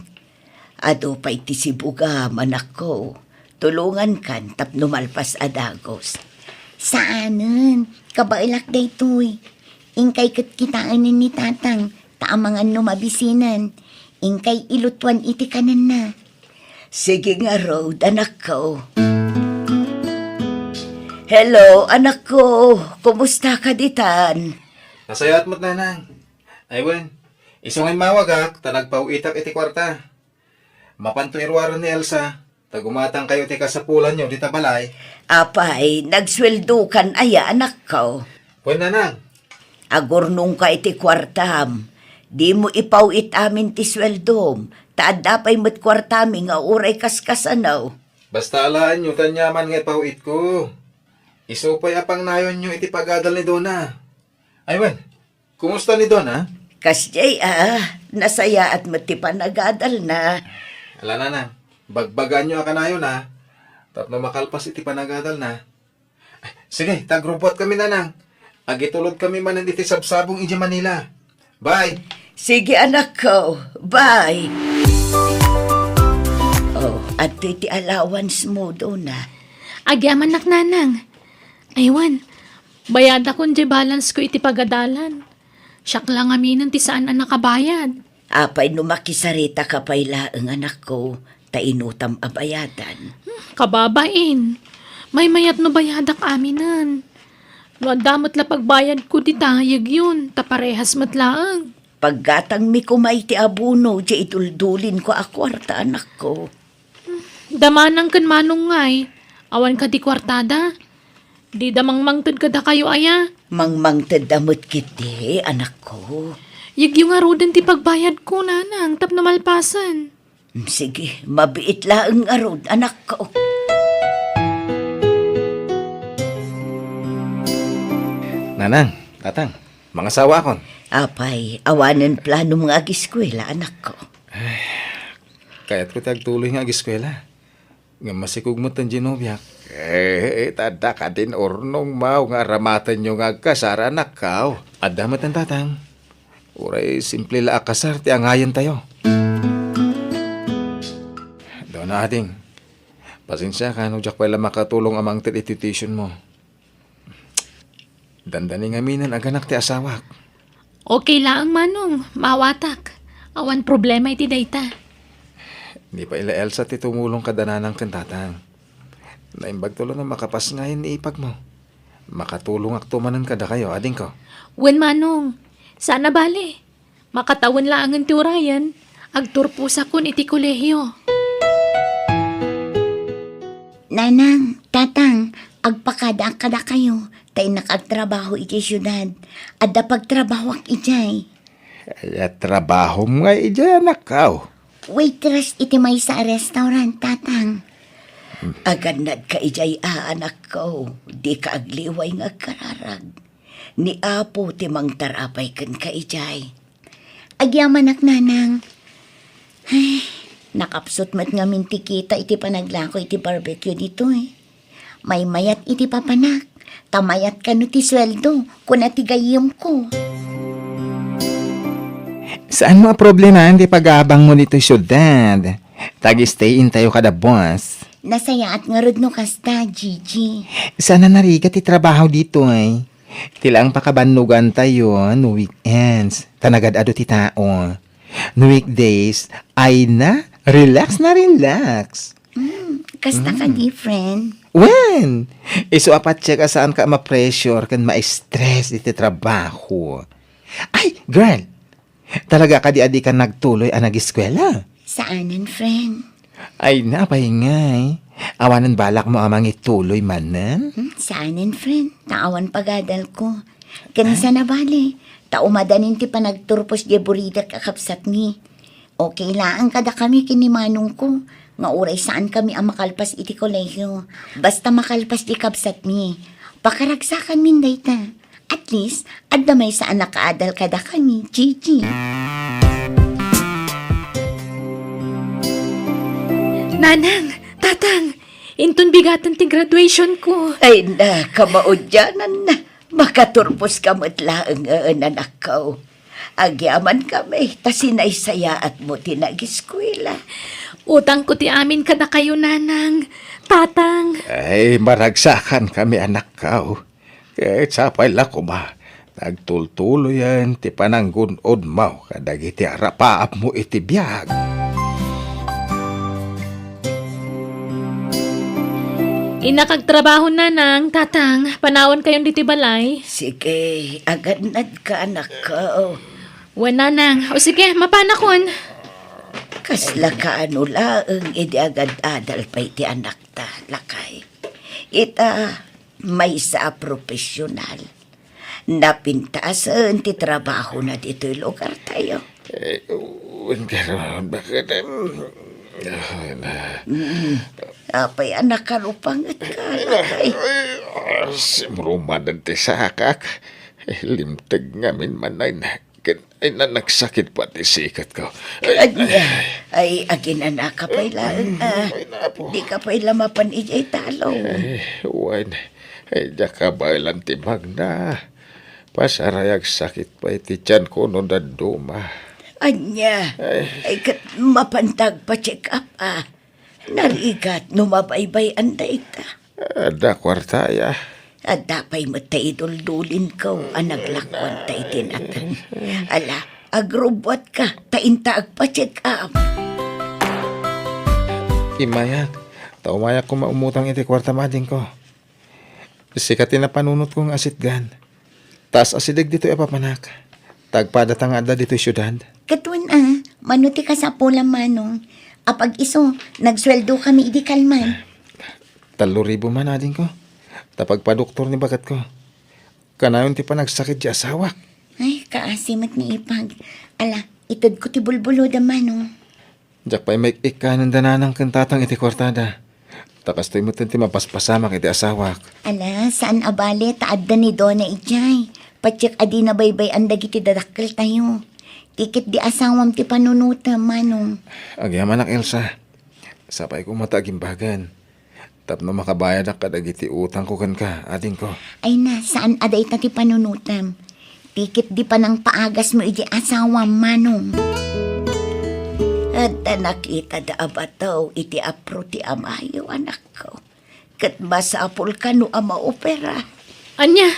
Adu pay ti sibugam, anakko. Tulongankan tapno malpas a dagus. Saanen, kabaelak daytoy. Inkay ket kitaenen ni tatang, ta amangan no mabisinan. Inkay ilutuan iti kanenna. Sige ngarud, anakko. Hello, anakko. Kumusta ka ditan? Nasayaat met, nanang. Ay wen, isu nga immawagak ta nagpaw-itak iti kuarta. Mapanto iruaren ni Elsa, ta gumatangkayo ti kasapulanyo dita balay. Apay, nagsueldokan aya, anakko? Wen, nanang. Agurnongka iti kuartam. Dimo ipaw-it amin ti sueldom, ta adda pay met kuartami nga uray kaskasano. Basta alaenyo ti aniaman nga ipaw-itko. Isu pay a pangnayonyo iti pagadal ni Dona. Ay wen, kumusta ni Dona? Kasdiay a, nasayaat met ti panagadalna. Ala, nanang, bagbagaanyo a kanayona, tapno makalpas iti panagadalna. Sige, ta agrubbuatkami, nanang. Agitulodkami manen iti sabsabong idiay Manila. Bye! Sige, anakko. Bye! Oh, adtoy ti allowance mo, Dona. Agyamanak, nanang. Ay wen, bayadakon diay balance ko iti pagadalan. Siak la ngaminen ti saan a nakabayad. Apay no makisarita ka pay laeng, anakko, ta inutam a bayadan? Hmm, kababain. Maymayat no bayadak aminen. No adda met la pagbayadko dita, yegyon, ta parehas met laeng. Paggatangmi koma iti abono diay iduldulinko a kuarta, anakko. Damanang ken Manong ngay, awan kadi kuartada? Dida mangmangted kadakayo aya? Mangmangtedda met ketdi, anakko. Yegyo ngaruden ti pagbayadko, nanang, tapno malpasen. Mm, sige, mabiit laeng ngarud, anakko. Nanang, tatang, mangasawakon. Apay, awanen planom nga agiskuela, anakko? Ay, kayatko ti agtuloy nga agiskuela. Ngem masikog met ti nobiak. Eh, ta adda kadin urnongmo nga aramatenyo nga agkasar, anakko. Adda met, tatang. Uray simple la a kasar ti angayentayo. Dona, ading, pasensiakan no diak pay la makatulong a mangted iti tuitionmo. Dandani ngaminen a ganak ti asawak. Okay laeng, Manong, maawatak. Awan problema iti dayta. Ni pay la Elsa ti tumulong kada nanang ken tatang. Naimbagto la no makapasngayam ni ipagmo. Makatulongakto manen kadakayo, adingko. Wen, Manong, saan a bale. Makatawen laengen ti urayen, agturposakon iti kolehio. Nanang, tatang, agpakadaak kadakayo, ta innak agtrabaho idiay siudad. Adda pagtrabahoak idiay. Aya trabahom nga idiay, anakko? Waitress iti maysa a restaurant, tatang. Agannadka idiay a, anakko, dika agliway nga agkararag. Ni Apo ti mangtarapay kenka idiay. Agyamanak, nanang. Ay, nakapsut met ngamin ti kita iti panaglako iti barbecue ditoy. Maymayat iti papanak, ta mayat kano ti sueldo, kuna ti gayyemko. Saanmo a problemaen ti pag-aabangmo ditoy siudad? Tag-stay-in tayo kada boss. Nasayaat ngarud no kasta, Gigi. Saan a narigat ti trabaho ditoy? Ti laeng pakabannogantayo no weekends, ta nagad-adu ti tao. No weekdays, ay na, relax na relax. Mm, kasta ka different. Wen, isu a patiek a saanka a ma-pressure ken ma-stress iti trabaho. Ay, girl, Talaga kadi a dika nagtuloy a nagiskuela? Saanen, friend. Ay, napay ngay. Awanen balakmo a mangituloy manen? Hmm, saanen, friend. Ta awan pagadalko. Ken sana bale, ta umadanin ti panagturpos diay buridak a kabsatmi. Okay laeng kadakami ken ni manongko, nga uray saankami a makalpas iti kolehio. Basta makalpas ti kabsatmi. Pakaragsakanmin dayta. At least, adda maysa a nakaadal kadakami, Gigi. Nanang, Tatang, inton bigaten ti graduation ko. Ay, nakamaudianan na. Makaturpos ka met laeng, eh, anakko. Agyaman kami, ta sinaysayaatmo ti nagiskuela. Utangko ti amin kadakayo, Nanang, Tatang. Ay, maragsakan kami, anakko. Ket sapay la koma, nagtultuloyen ti pananggun-odmo kadagiti arapaapmo iti biag. Innak agtrabaho, Nanang, Tatang, panawankayon ditoy balay. Sige, agannadka, anakko. Wen, Nanang. O sige, mapanakon. Kasla kaano laeng idi agad-adal pay ti anakta, lakay. Ita, maysa a profesional. Napintasen ti trabahona ditoy lugartayo. Eh, wen, pero bakit, em, ah, na- Mm. Apay a nakarupangetka, lakay? Ay, ah, simrumadan ti sakak. Eh, limteg ngamin man ay na-, ken, ay, na-, nagsakit pay ti sikatko. Ay, ay, aginanaka pay laeng, ah. Ay, napo. Dika pay la mapan idiay talon. Ay, wen. Ay, diak kabaelan ti magna. Pasaray agsakit pay ti tianko no dadduma. Ania? Ay. Ay, ket mapanta agpa-check up, ah. Narigat no mabaybay-an dayta. Adda kuarta, ya. Adda pay met ta iduldulinko a naglakuanta iti nateng. Ala, agrubbuatka, ta inta agpa-check up. Immayak, ta umayak koma umutang iti kuartam, adingko. Sika ti napanunotko nga asitgan. Ta as-asideg ditoy a papanak. Ta agpadata nga adda ditoy siudad. Ket wen a, mano ti kasapulam, manong? Apag-isu, nagsueldo kami idi kalman. Tallo ribu man, adingko. Ta pagpadoktor ni baketko. Kanayon ti panagsakit ti asawak. Ay, kaasi met ni ipag. Ala, itedko ti bulbulodam, manong. Diak pay maik-ikkanen da nanang ken tatang iti kuartada. Ta kastoy metten ti mapaspasamak iti asawak. Ala, saan a bale ta adda ni Dona idiay. Patiek a dina baybay-an dagiti dadakkeltayo. Ti ketdi asawam ti panunotem, manong. Agyamanak, Elsa. Sapay koma ta agimbagan. Tapno makabayadak kadagiti utangko kenka, adingko. Ay na, saan a dayta ti panunotem. Ti ketdi panangpaagasmo iti asawam, manong. Adda nakitada a bato iti apro ti amayo, anakko. Ket masapul kano a maopera. Ania?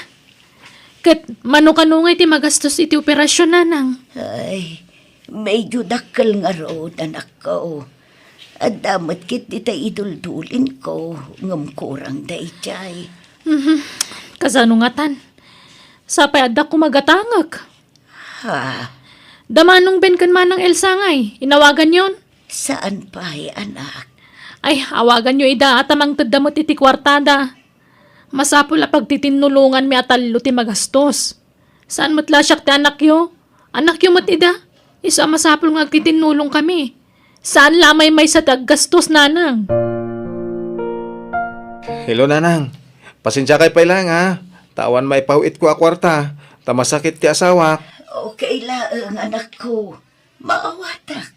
Ket mano kano ngay ti magastos iti operasyon, nanang? Ay, medyo dakkel ngarud, anakko. Adda met ketdi tay iduldulinko, ngem kurang daydiay. Mhm. Kasano ngatan? Sapay adda koma gatangek. Ha? Da Manong Ben ken Manang Elsa ngay, inawaganyon? Saan pay, anak? Ay, awaganyo ida, ta mangtedda met iti kuartada. Masapul a pagtitinnulonganmi a tallo ti magastos. Saan met la siak ti anakyo? Anakyo met ida. Isu a masapul nga agtitinnulongkami. Saan la a maymaysa ti aggastos, nanang. Hello, nanang. Pasensiakay pay laeng, ha? Ta awan maipaw-itko a kuarta, ta masakit ti asawak. Okay laeng, anakko. Maawatak.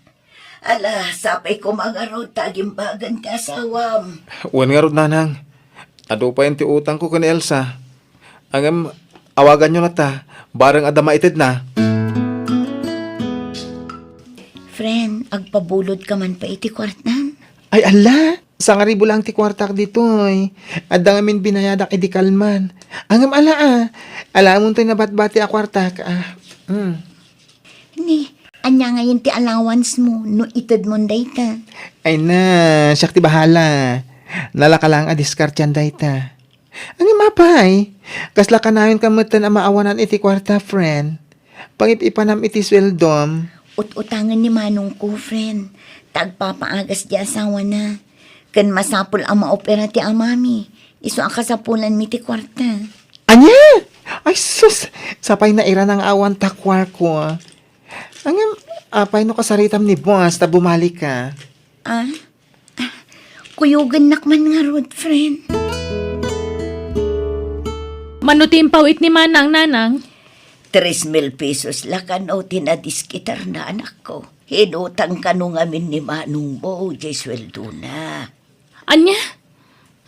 Ala, sapay koma ngarud ta agimbagan ti asawam. Wen ngarud, nanang. Adu payen ti utangko ken ni Elsa. Ngem, awaganyo latta, bareng adda maitedna. Friend, agpabulodka man pay iti kuartam? Ay, ala! Sangaribu laeng ti kuartak ditoy. Adda ngamin binayadak idi kalman. Ngem ala, ah. Alaem toy nabatbati a kuartak, ah. Hmm. Ni, ania ngayen ti allowance mo no itedmon dayta? Ay na, siak ti bahala. Nalaka laeng a diskartean dayta. Ngem apay, kasla kanayon ka metten a maawanan iti kuarta, friend. Pangip-ipanam iti sueldom. Ut-utangen ni manongko, friend, ta agpapaagas ti asawana. Ken masapul a maopera ti amami, isu a kasapulanmi ti kuarta. Ania? Ay sus, sapay nairana nga awan ta kuarko. Ngem, apay no kasaritam ni boss ta bumalik ka? Ah? Kuyogennak man ngarud, friend. Mano ti impawit ni Manang, Nanang? Tres mil pesos la kano ti nadiskitarna, anakko. Inutang kano ngamin ni manongmo, jay sueldona. Ania?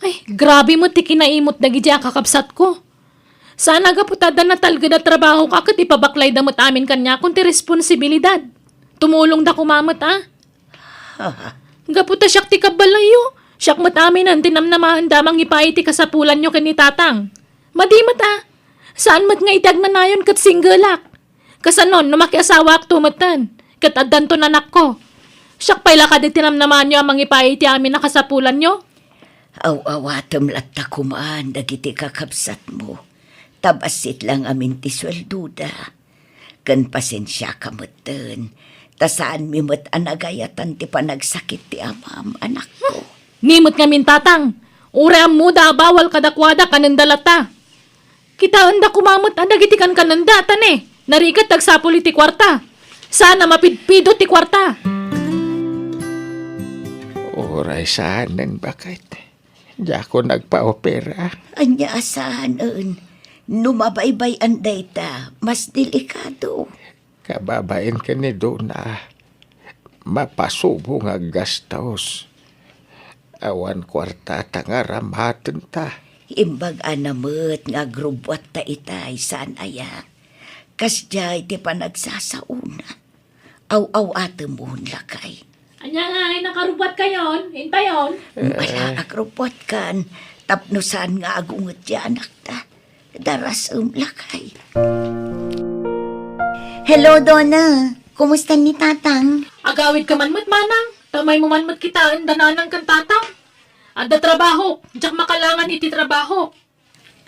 Ay, grabe met ti kinaimut dagiti a kakabsatko. Saan a gapu ta adda natalged a trabaho ka ket ipabaklayda met amin kaniakon ti responsibilidad. Tumulongda koma met, a. Gapu ta siak ti kabbalayyo, siak met aminen ti namnamaenda a mangipaay ti kasapulanyo ken ni Tatang. Madi met, a. Saan met nga iti agnanayon ket singgelak. Kasanon no makiasawaakto metten, ket addanton anakko? Siak pay la kadi ti namnamaanyo a mangipaay iti amin a kasapulanyo? Aw-awatem latta koman dagiti kakabsatmo, ta bassit la ngamin ti sueldoda. Ken pasensiaka metten, ta saanmi met a nagayatan ti panagsakit ti amam, anakko. Ni met ngamin, Tatang, uray ammoda a bawal kadakuada, kanenda latta. Kitaenda koma met a dagiti kankanenda, ta ne, narigat ti agsapul iti kuarta. Saan a mapidpidot ti kuarta. Uray saanen, baket. Diakon agpaopera. Ania a saanen? No mabaybay-an dayta, mas delikado. Kababain ken ni Dona, mapasubo nga aggastos. Awan kuarta ta nga aramatenta. Imbag-ana met nga agrubbuatta itay, saan aya? Kasdiay ti panagsasaona. Aw-aw-atemon, lakay. Ania nga, ay nakarubbuatkayon? Intayon? Ala, agrubbuatkan. Tapno saan nga agunget ti anakta. Darasem, lakay. Hello, Dona. Kumusta ni Tatang? Agawidka man met, Manang. Ta umaymo man met kitaen da Nanang ken Tatang. Adda trabahok. Diak makalangan iti trabahok.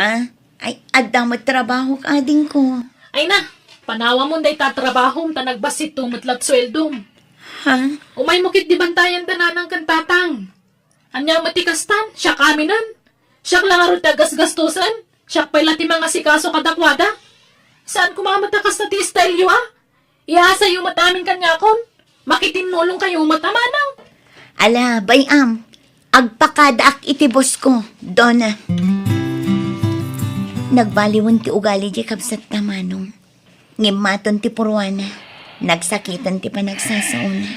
Ah, ay, adda met trabahok, adingko. Ay na, panawamon dayta trabahom ta nagbassitto met la ti sueldom. Ha? Umaymo ketdi bantayan da Nanang ken Tatang. Ania met ti kastan? Siak aminen? Siak la ngarud ti agasgastosen? Siak pay la ti mangasikaso kadakuada? Saan koma met a kasta ti estylyo, a? Iyasayo met amin kaniakon. Makitinnulongkayo met a, Manang. Ala, bay-am. Agpakadaak iti boss ko, Dona. Nagbaliwen ti ugali diay kabsatta, Manong. Ngem maton ti purwana. Nagsakiten ti panagsasaona.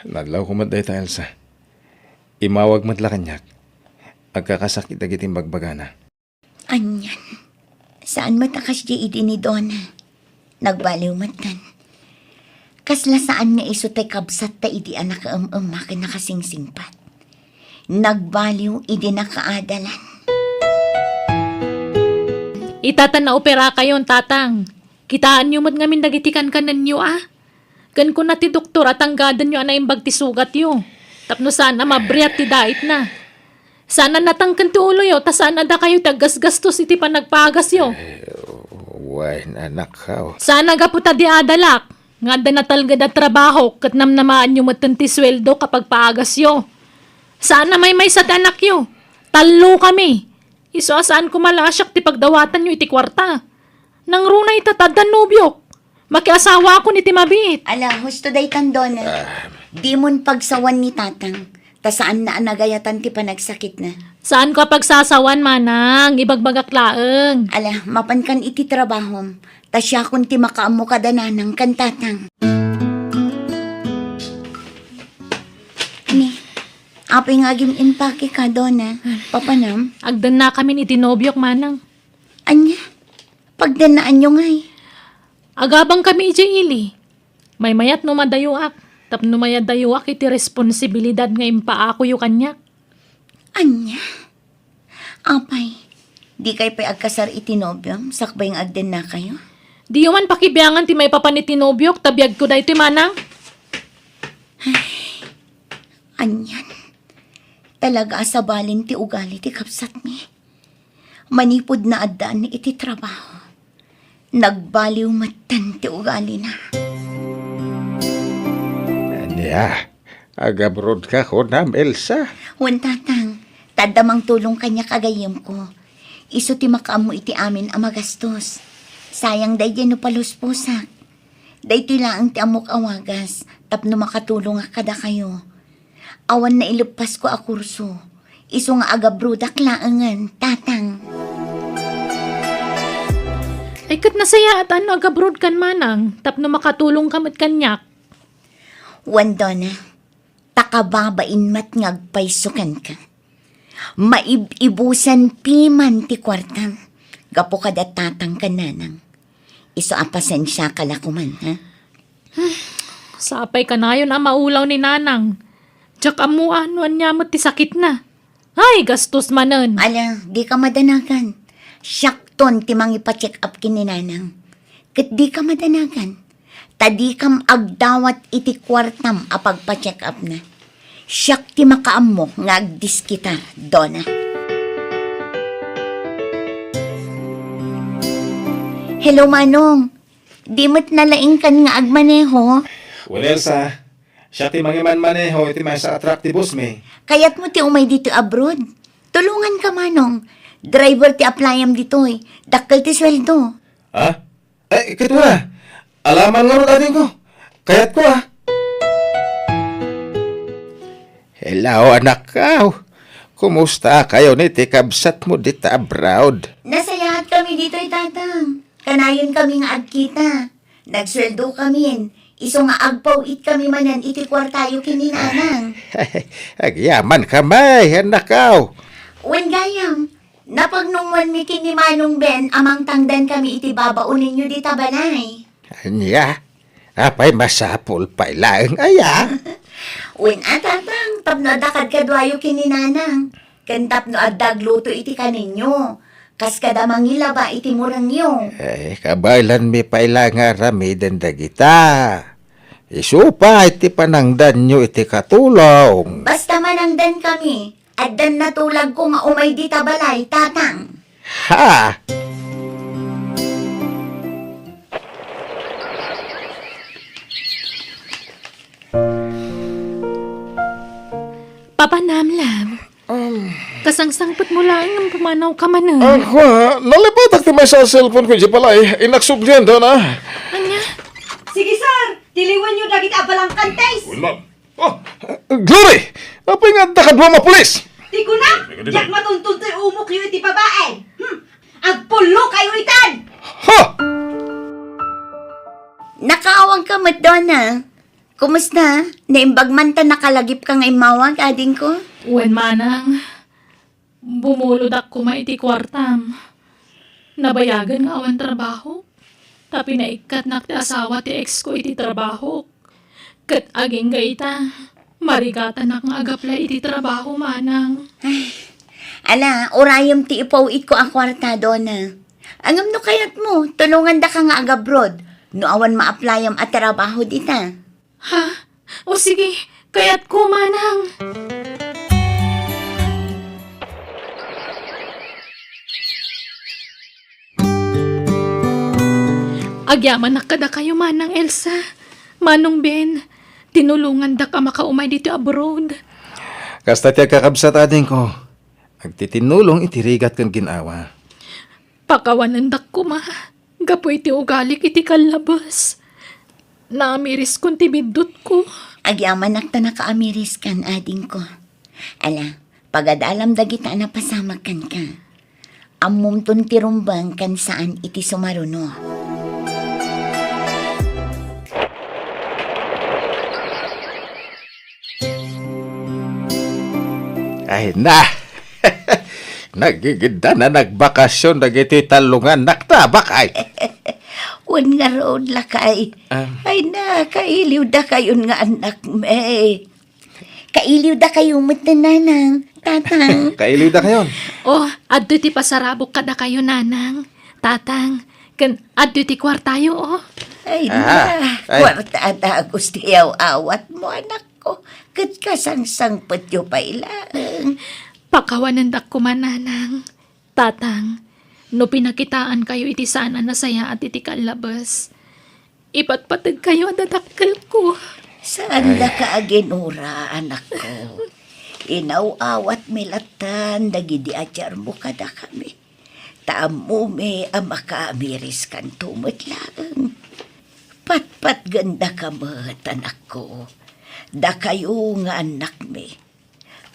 Nadlawko met dayta, Elsa. Imawag met la kaniak. Agkakasakit dagiti ibagbagana. Anian, saan met a kasdiay idi ni Dona. Nagbaliw metten. Kasla saan nga isu ti kabsatta idi a nakaem-emma ken nakasingsingpet. Nagbaliw idi nakaadalan. Ita ta naoperakayon, Tatang. Kitaenyo met ngamin dagiti kankanenyo, a? Ken kuna ti doktor a tanggadenyo a naimbag ti sugatyo, tapno saan a mabriat ti daitna. Saan a natangken ti uloyo, ta saan a dakayo ti aggasgastos iti panagpaagasyo. Eh, wen, anakko. Saan a gapu ta di adalak, nga adda natalged a trabaho, ket namnamaanyo metten ti sueldo kapag paagasyo. Saan a maymaysa ti anakyo. Tallo kami. Isu a saan koma la a siak ti pagdawatanyo iti kuarta. Nangruna ita ta adda nobiok. Makiasawakon iti mabiit. Ala, husto daytan, Dona. Ah. Dimon pagsawan ni Tatang, ta saanna a nagayatan ti panagsakitna. Saanko a pagsasawan, Manang. Ibagbagak laeng. Ala, mapankan iti trabahom, ta siakon ti makaammo kada Nanang ken Tatang. Ni, apay nga agim-impake ka, Dona? Papanam? Agdennakamin iti nobiok, Manang. Ania? Pagdennaanyo ngay? Agabangkami idiay ili. Maymayat no madayoak, tapno mayadayoak iti responsibilidad nga impaakoyo kaniak. Ania? Apay, dikay pay agkasar iti nobiom sakbay nga agdennakayo? Diyo man pakibiangan ti maipapan iti nobiok ta biagko daytoy, Manang. Ay, anian. Talaga a sabali ti ugali ti kabsatmi. Manipud naaddaan iti trabaho, Nagbaliw metten ti ugalina. Ania, agabrodka kunam, Elsa? Wen, Tatang. Ta adda mangtulong kaniak a gayyemko. Isu ti makaammo iti amin a magastos. Sayang daydiay no palusposak. Daytoy laeng ti ammok a wagas tapno makatulongak kadakayo. Awan naileppasko a kurso. Isu nga agabrodak laengen, Tatang. Ay, ket nasayaat no agabrodkan, Manang, tapno makatulongka met kaniak. Wen, Dona, ta kababain met nga agpayso kenka. Maib-ibusen piman ti kuartam gapu kada Tatang ken Nanang. Isu a pasensiaka la koman, ha? Sapay kanayon a maulaw ni Nanang. Diak ammoan no ania met ti sakitna. Ay, gastos manen. Ala, dika madanagan. Siakton ti mangipa-check up ken ni Nanang. Ket dika madanagan. Ta dikam agdawat iti kuartam a pagpa-check up na. Siak ti makaammo nga agdiskitar, Dona. Hello, Manong. Di met nalaingkan nga agmaneho? Wen, Elsa, siak ti mangimanmaneho iti maysa a truck ti boss mi. Kayatmo ti umay ditoy abroad? Tulonganka, Manong. Driver ti applyam ditoy. Dakkel ti sueldo. Ha? Ay, ket wen a. Alaman ngarud, adingko. Kayatko, a. Hello, anakko. Kumusta kayon iti kabsatmo dita abroad? Nasayaat kami ditoy, Tatang. Kanayon kami nga agkita. Nagsueldo kamin. Isu nga agpaw-it kami manen iti kuartayo ken ni Nanang. Agyamanka met, anakko. Wen gayam, napagnumoanmi ken ni Manong Ben a mangtangdan kami iti babaoninyo dita balay. Ania? Apay, masapul pay laeng aya? Wen a, Tatang, tapno adda kadkaduayo ken ni Nanang, ken tapno adda agluto iti kaninyo, kas kada mangilaba iti murengyo. Ay, kabaelanmi pay la nga aramiden dagita. Isu pay ti panangdanyo iti katulong. Basta manangdan kami, addan natulagko nga umay dita balay, Tatang. Ha! Papa Namlam, um, kasangsangpetmo laeng nga pumanawka manen. Ako, nalipatak ti maysa a cellphone ko idiay balay. Innak sublian, Dona. Ania? Sige, sir. Tiliwenyo dagiti abalangkantes. Wen, ma'am. Oh, Glory! Apay nga adda kadua a pulis? Ti kuna, diak matunton toy umokyo iti babaen. Hmm. Agpullokayo itan! Ha? Nakaawangka met, Dona. Kumusta? Naimbag man ta nakalagipka nga immawag, adingko? Wen, Manang. Bumulodak koma iti kuartam. Nabayagen nga awan trabaho. Ta pinaikkatnak ti asawa ti ex ko iti trabaho. Ket agingga ita, marigatanak nga agaplay iti trabaho, Manang. Ay, ala, urayem ti ipaw-itko a kuarta, Dona. Ngem no kayatmo, tulongandaka nga agabroad no awan ma-applyam a trabaho dita. Ha? O sige, kayatko, Manang. Agyamanak kadakayo, Manang Elsa, Manong Ben, tinulongandak a makaumay ditoy abroad. Kasta ti agkakabsat, adingko, agtitinulong iti rigat ken gin-awa. Pakawanendak koma gapu iti ugalik iti kallabes. Naamiriskon ti biddutko. Agyamanak ta nakaamiriskan, adingko. Ala, pagadalam dagita a napasamak kenka. Ammomton ti rumbeng ken saan iti sumaruno. Ay na! Nagigiddan a nagbakasyon dagiti tallo nga annakta, bakay. Wen ngarud, lakay. Ah. Ay na, kailiwdakayon nga annakmi. Kailiwdakayo met, Nanang, Tatang. Kailiwdakayon. Oh, adtoy ti pasarabok kadakayo, Nanang, Tatang. Ken adtoy ti kuartayo, oh. Ay, ah, na, ay. Kuarta a dagus ti aw-awatmo, anakko. Ket kasangsangpetyo pay laeng. Pakawanendak koma, Nanang, Tatang. No pinakitaankayo iti saan a nasayaat iti kallabes, ipatpategkayo a dadakkelko. Saandaka a ginura, anakko. Inaw-awatmi lattan dagidi adiarmo kadakami. Ta ammomi a makaamiriskanto met laeng. Patpatgendaka met, anakko. Dakayo nga annakmi.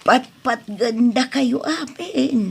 Patpatgendakayo amin.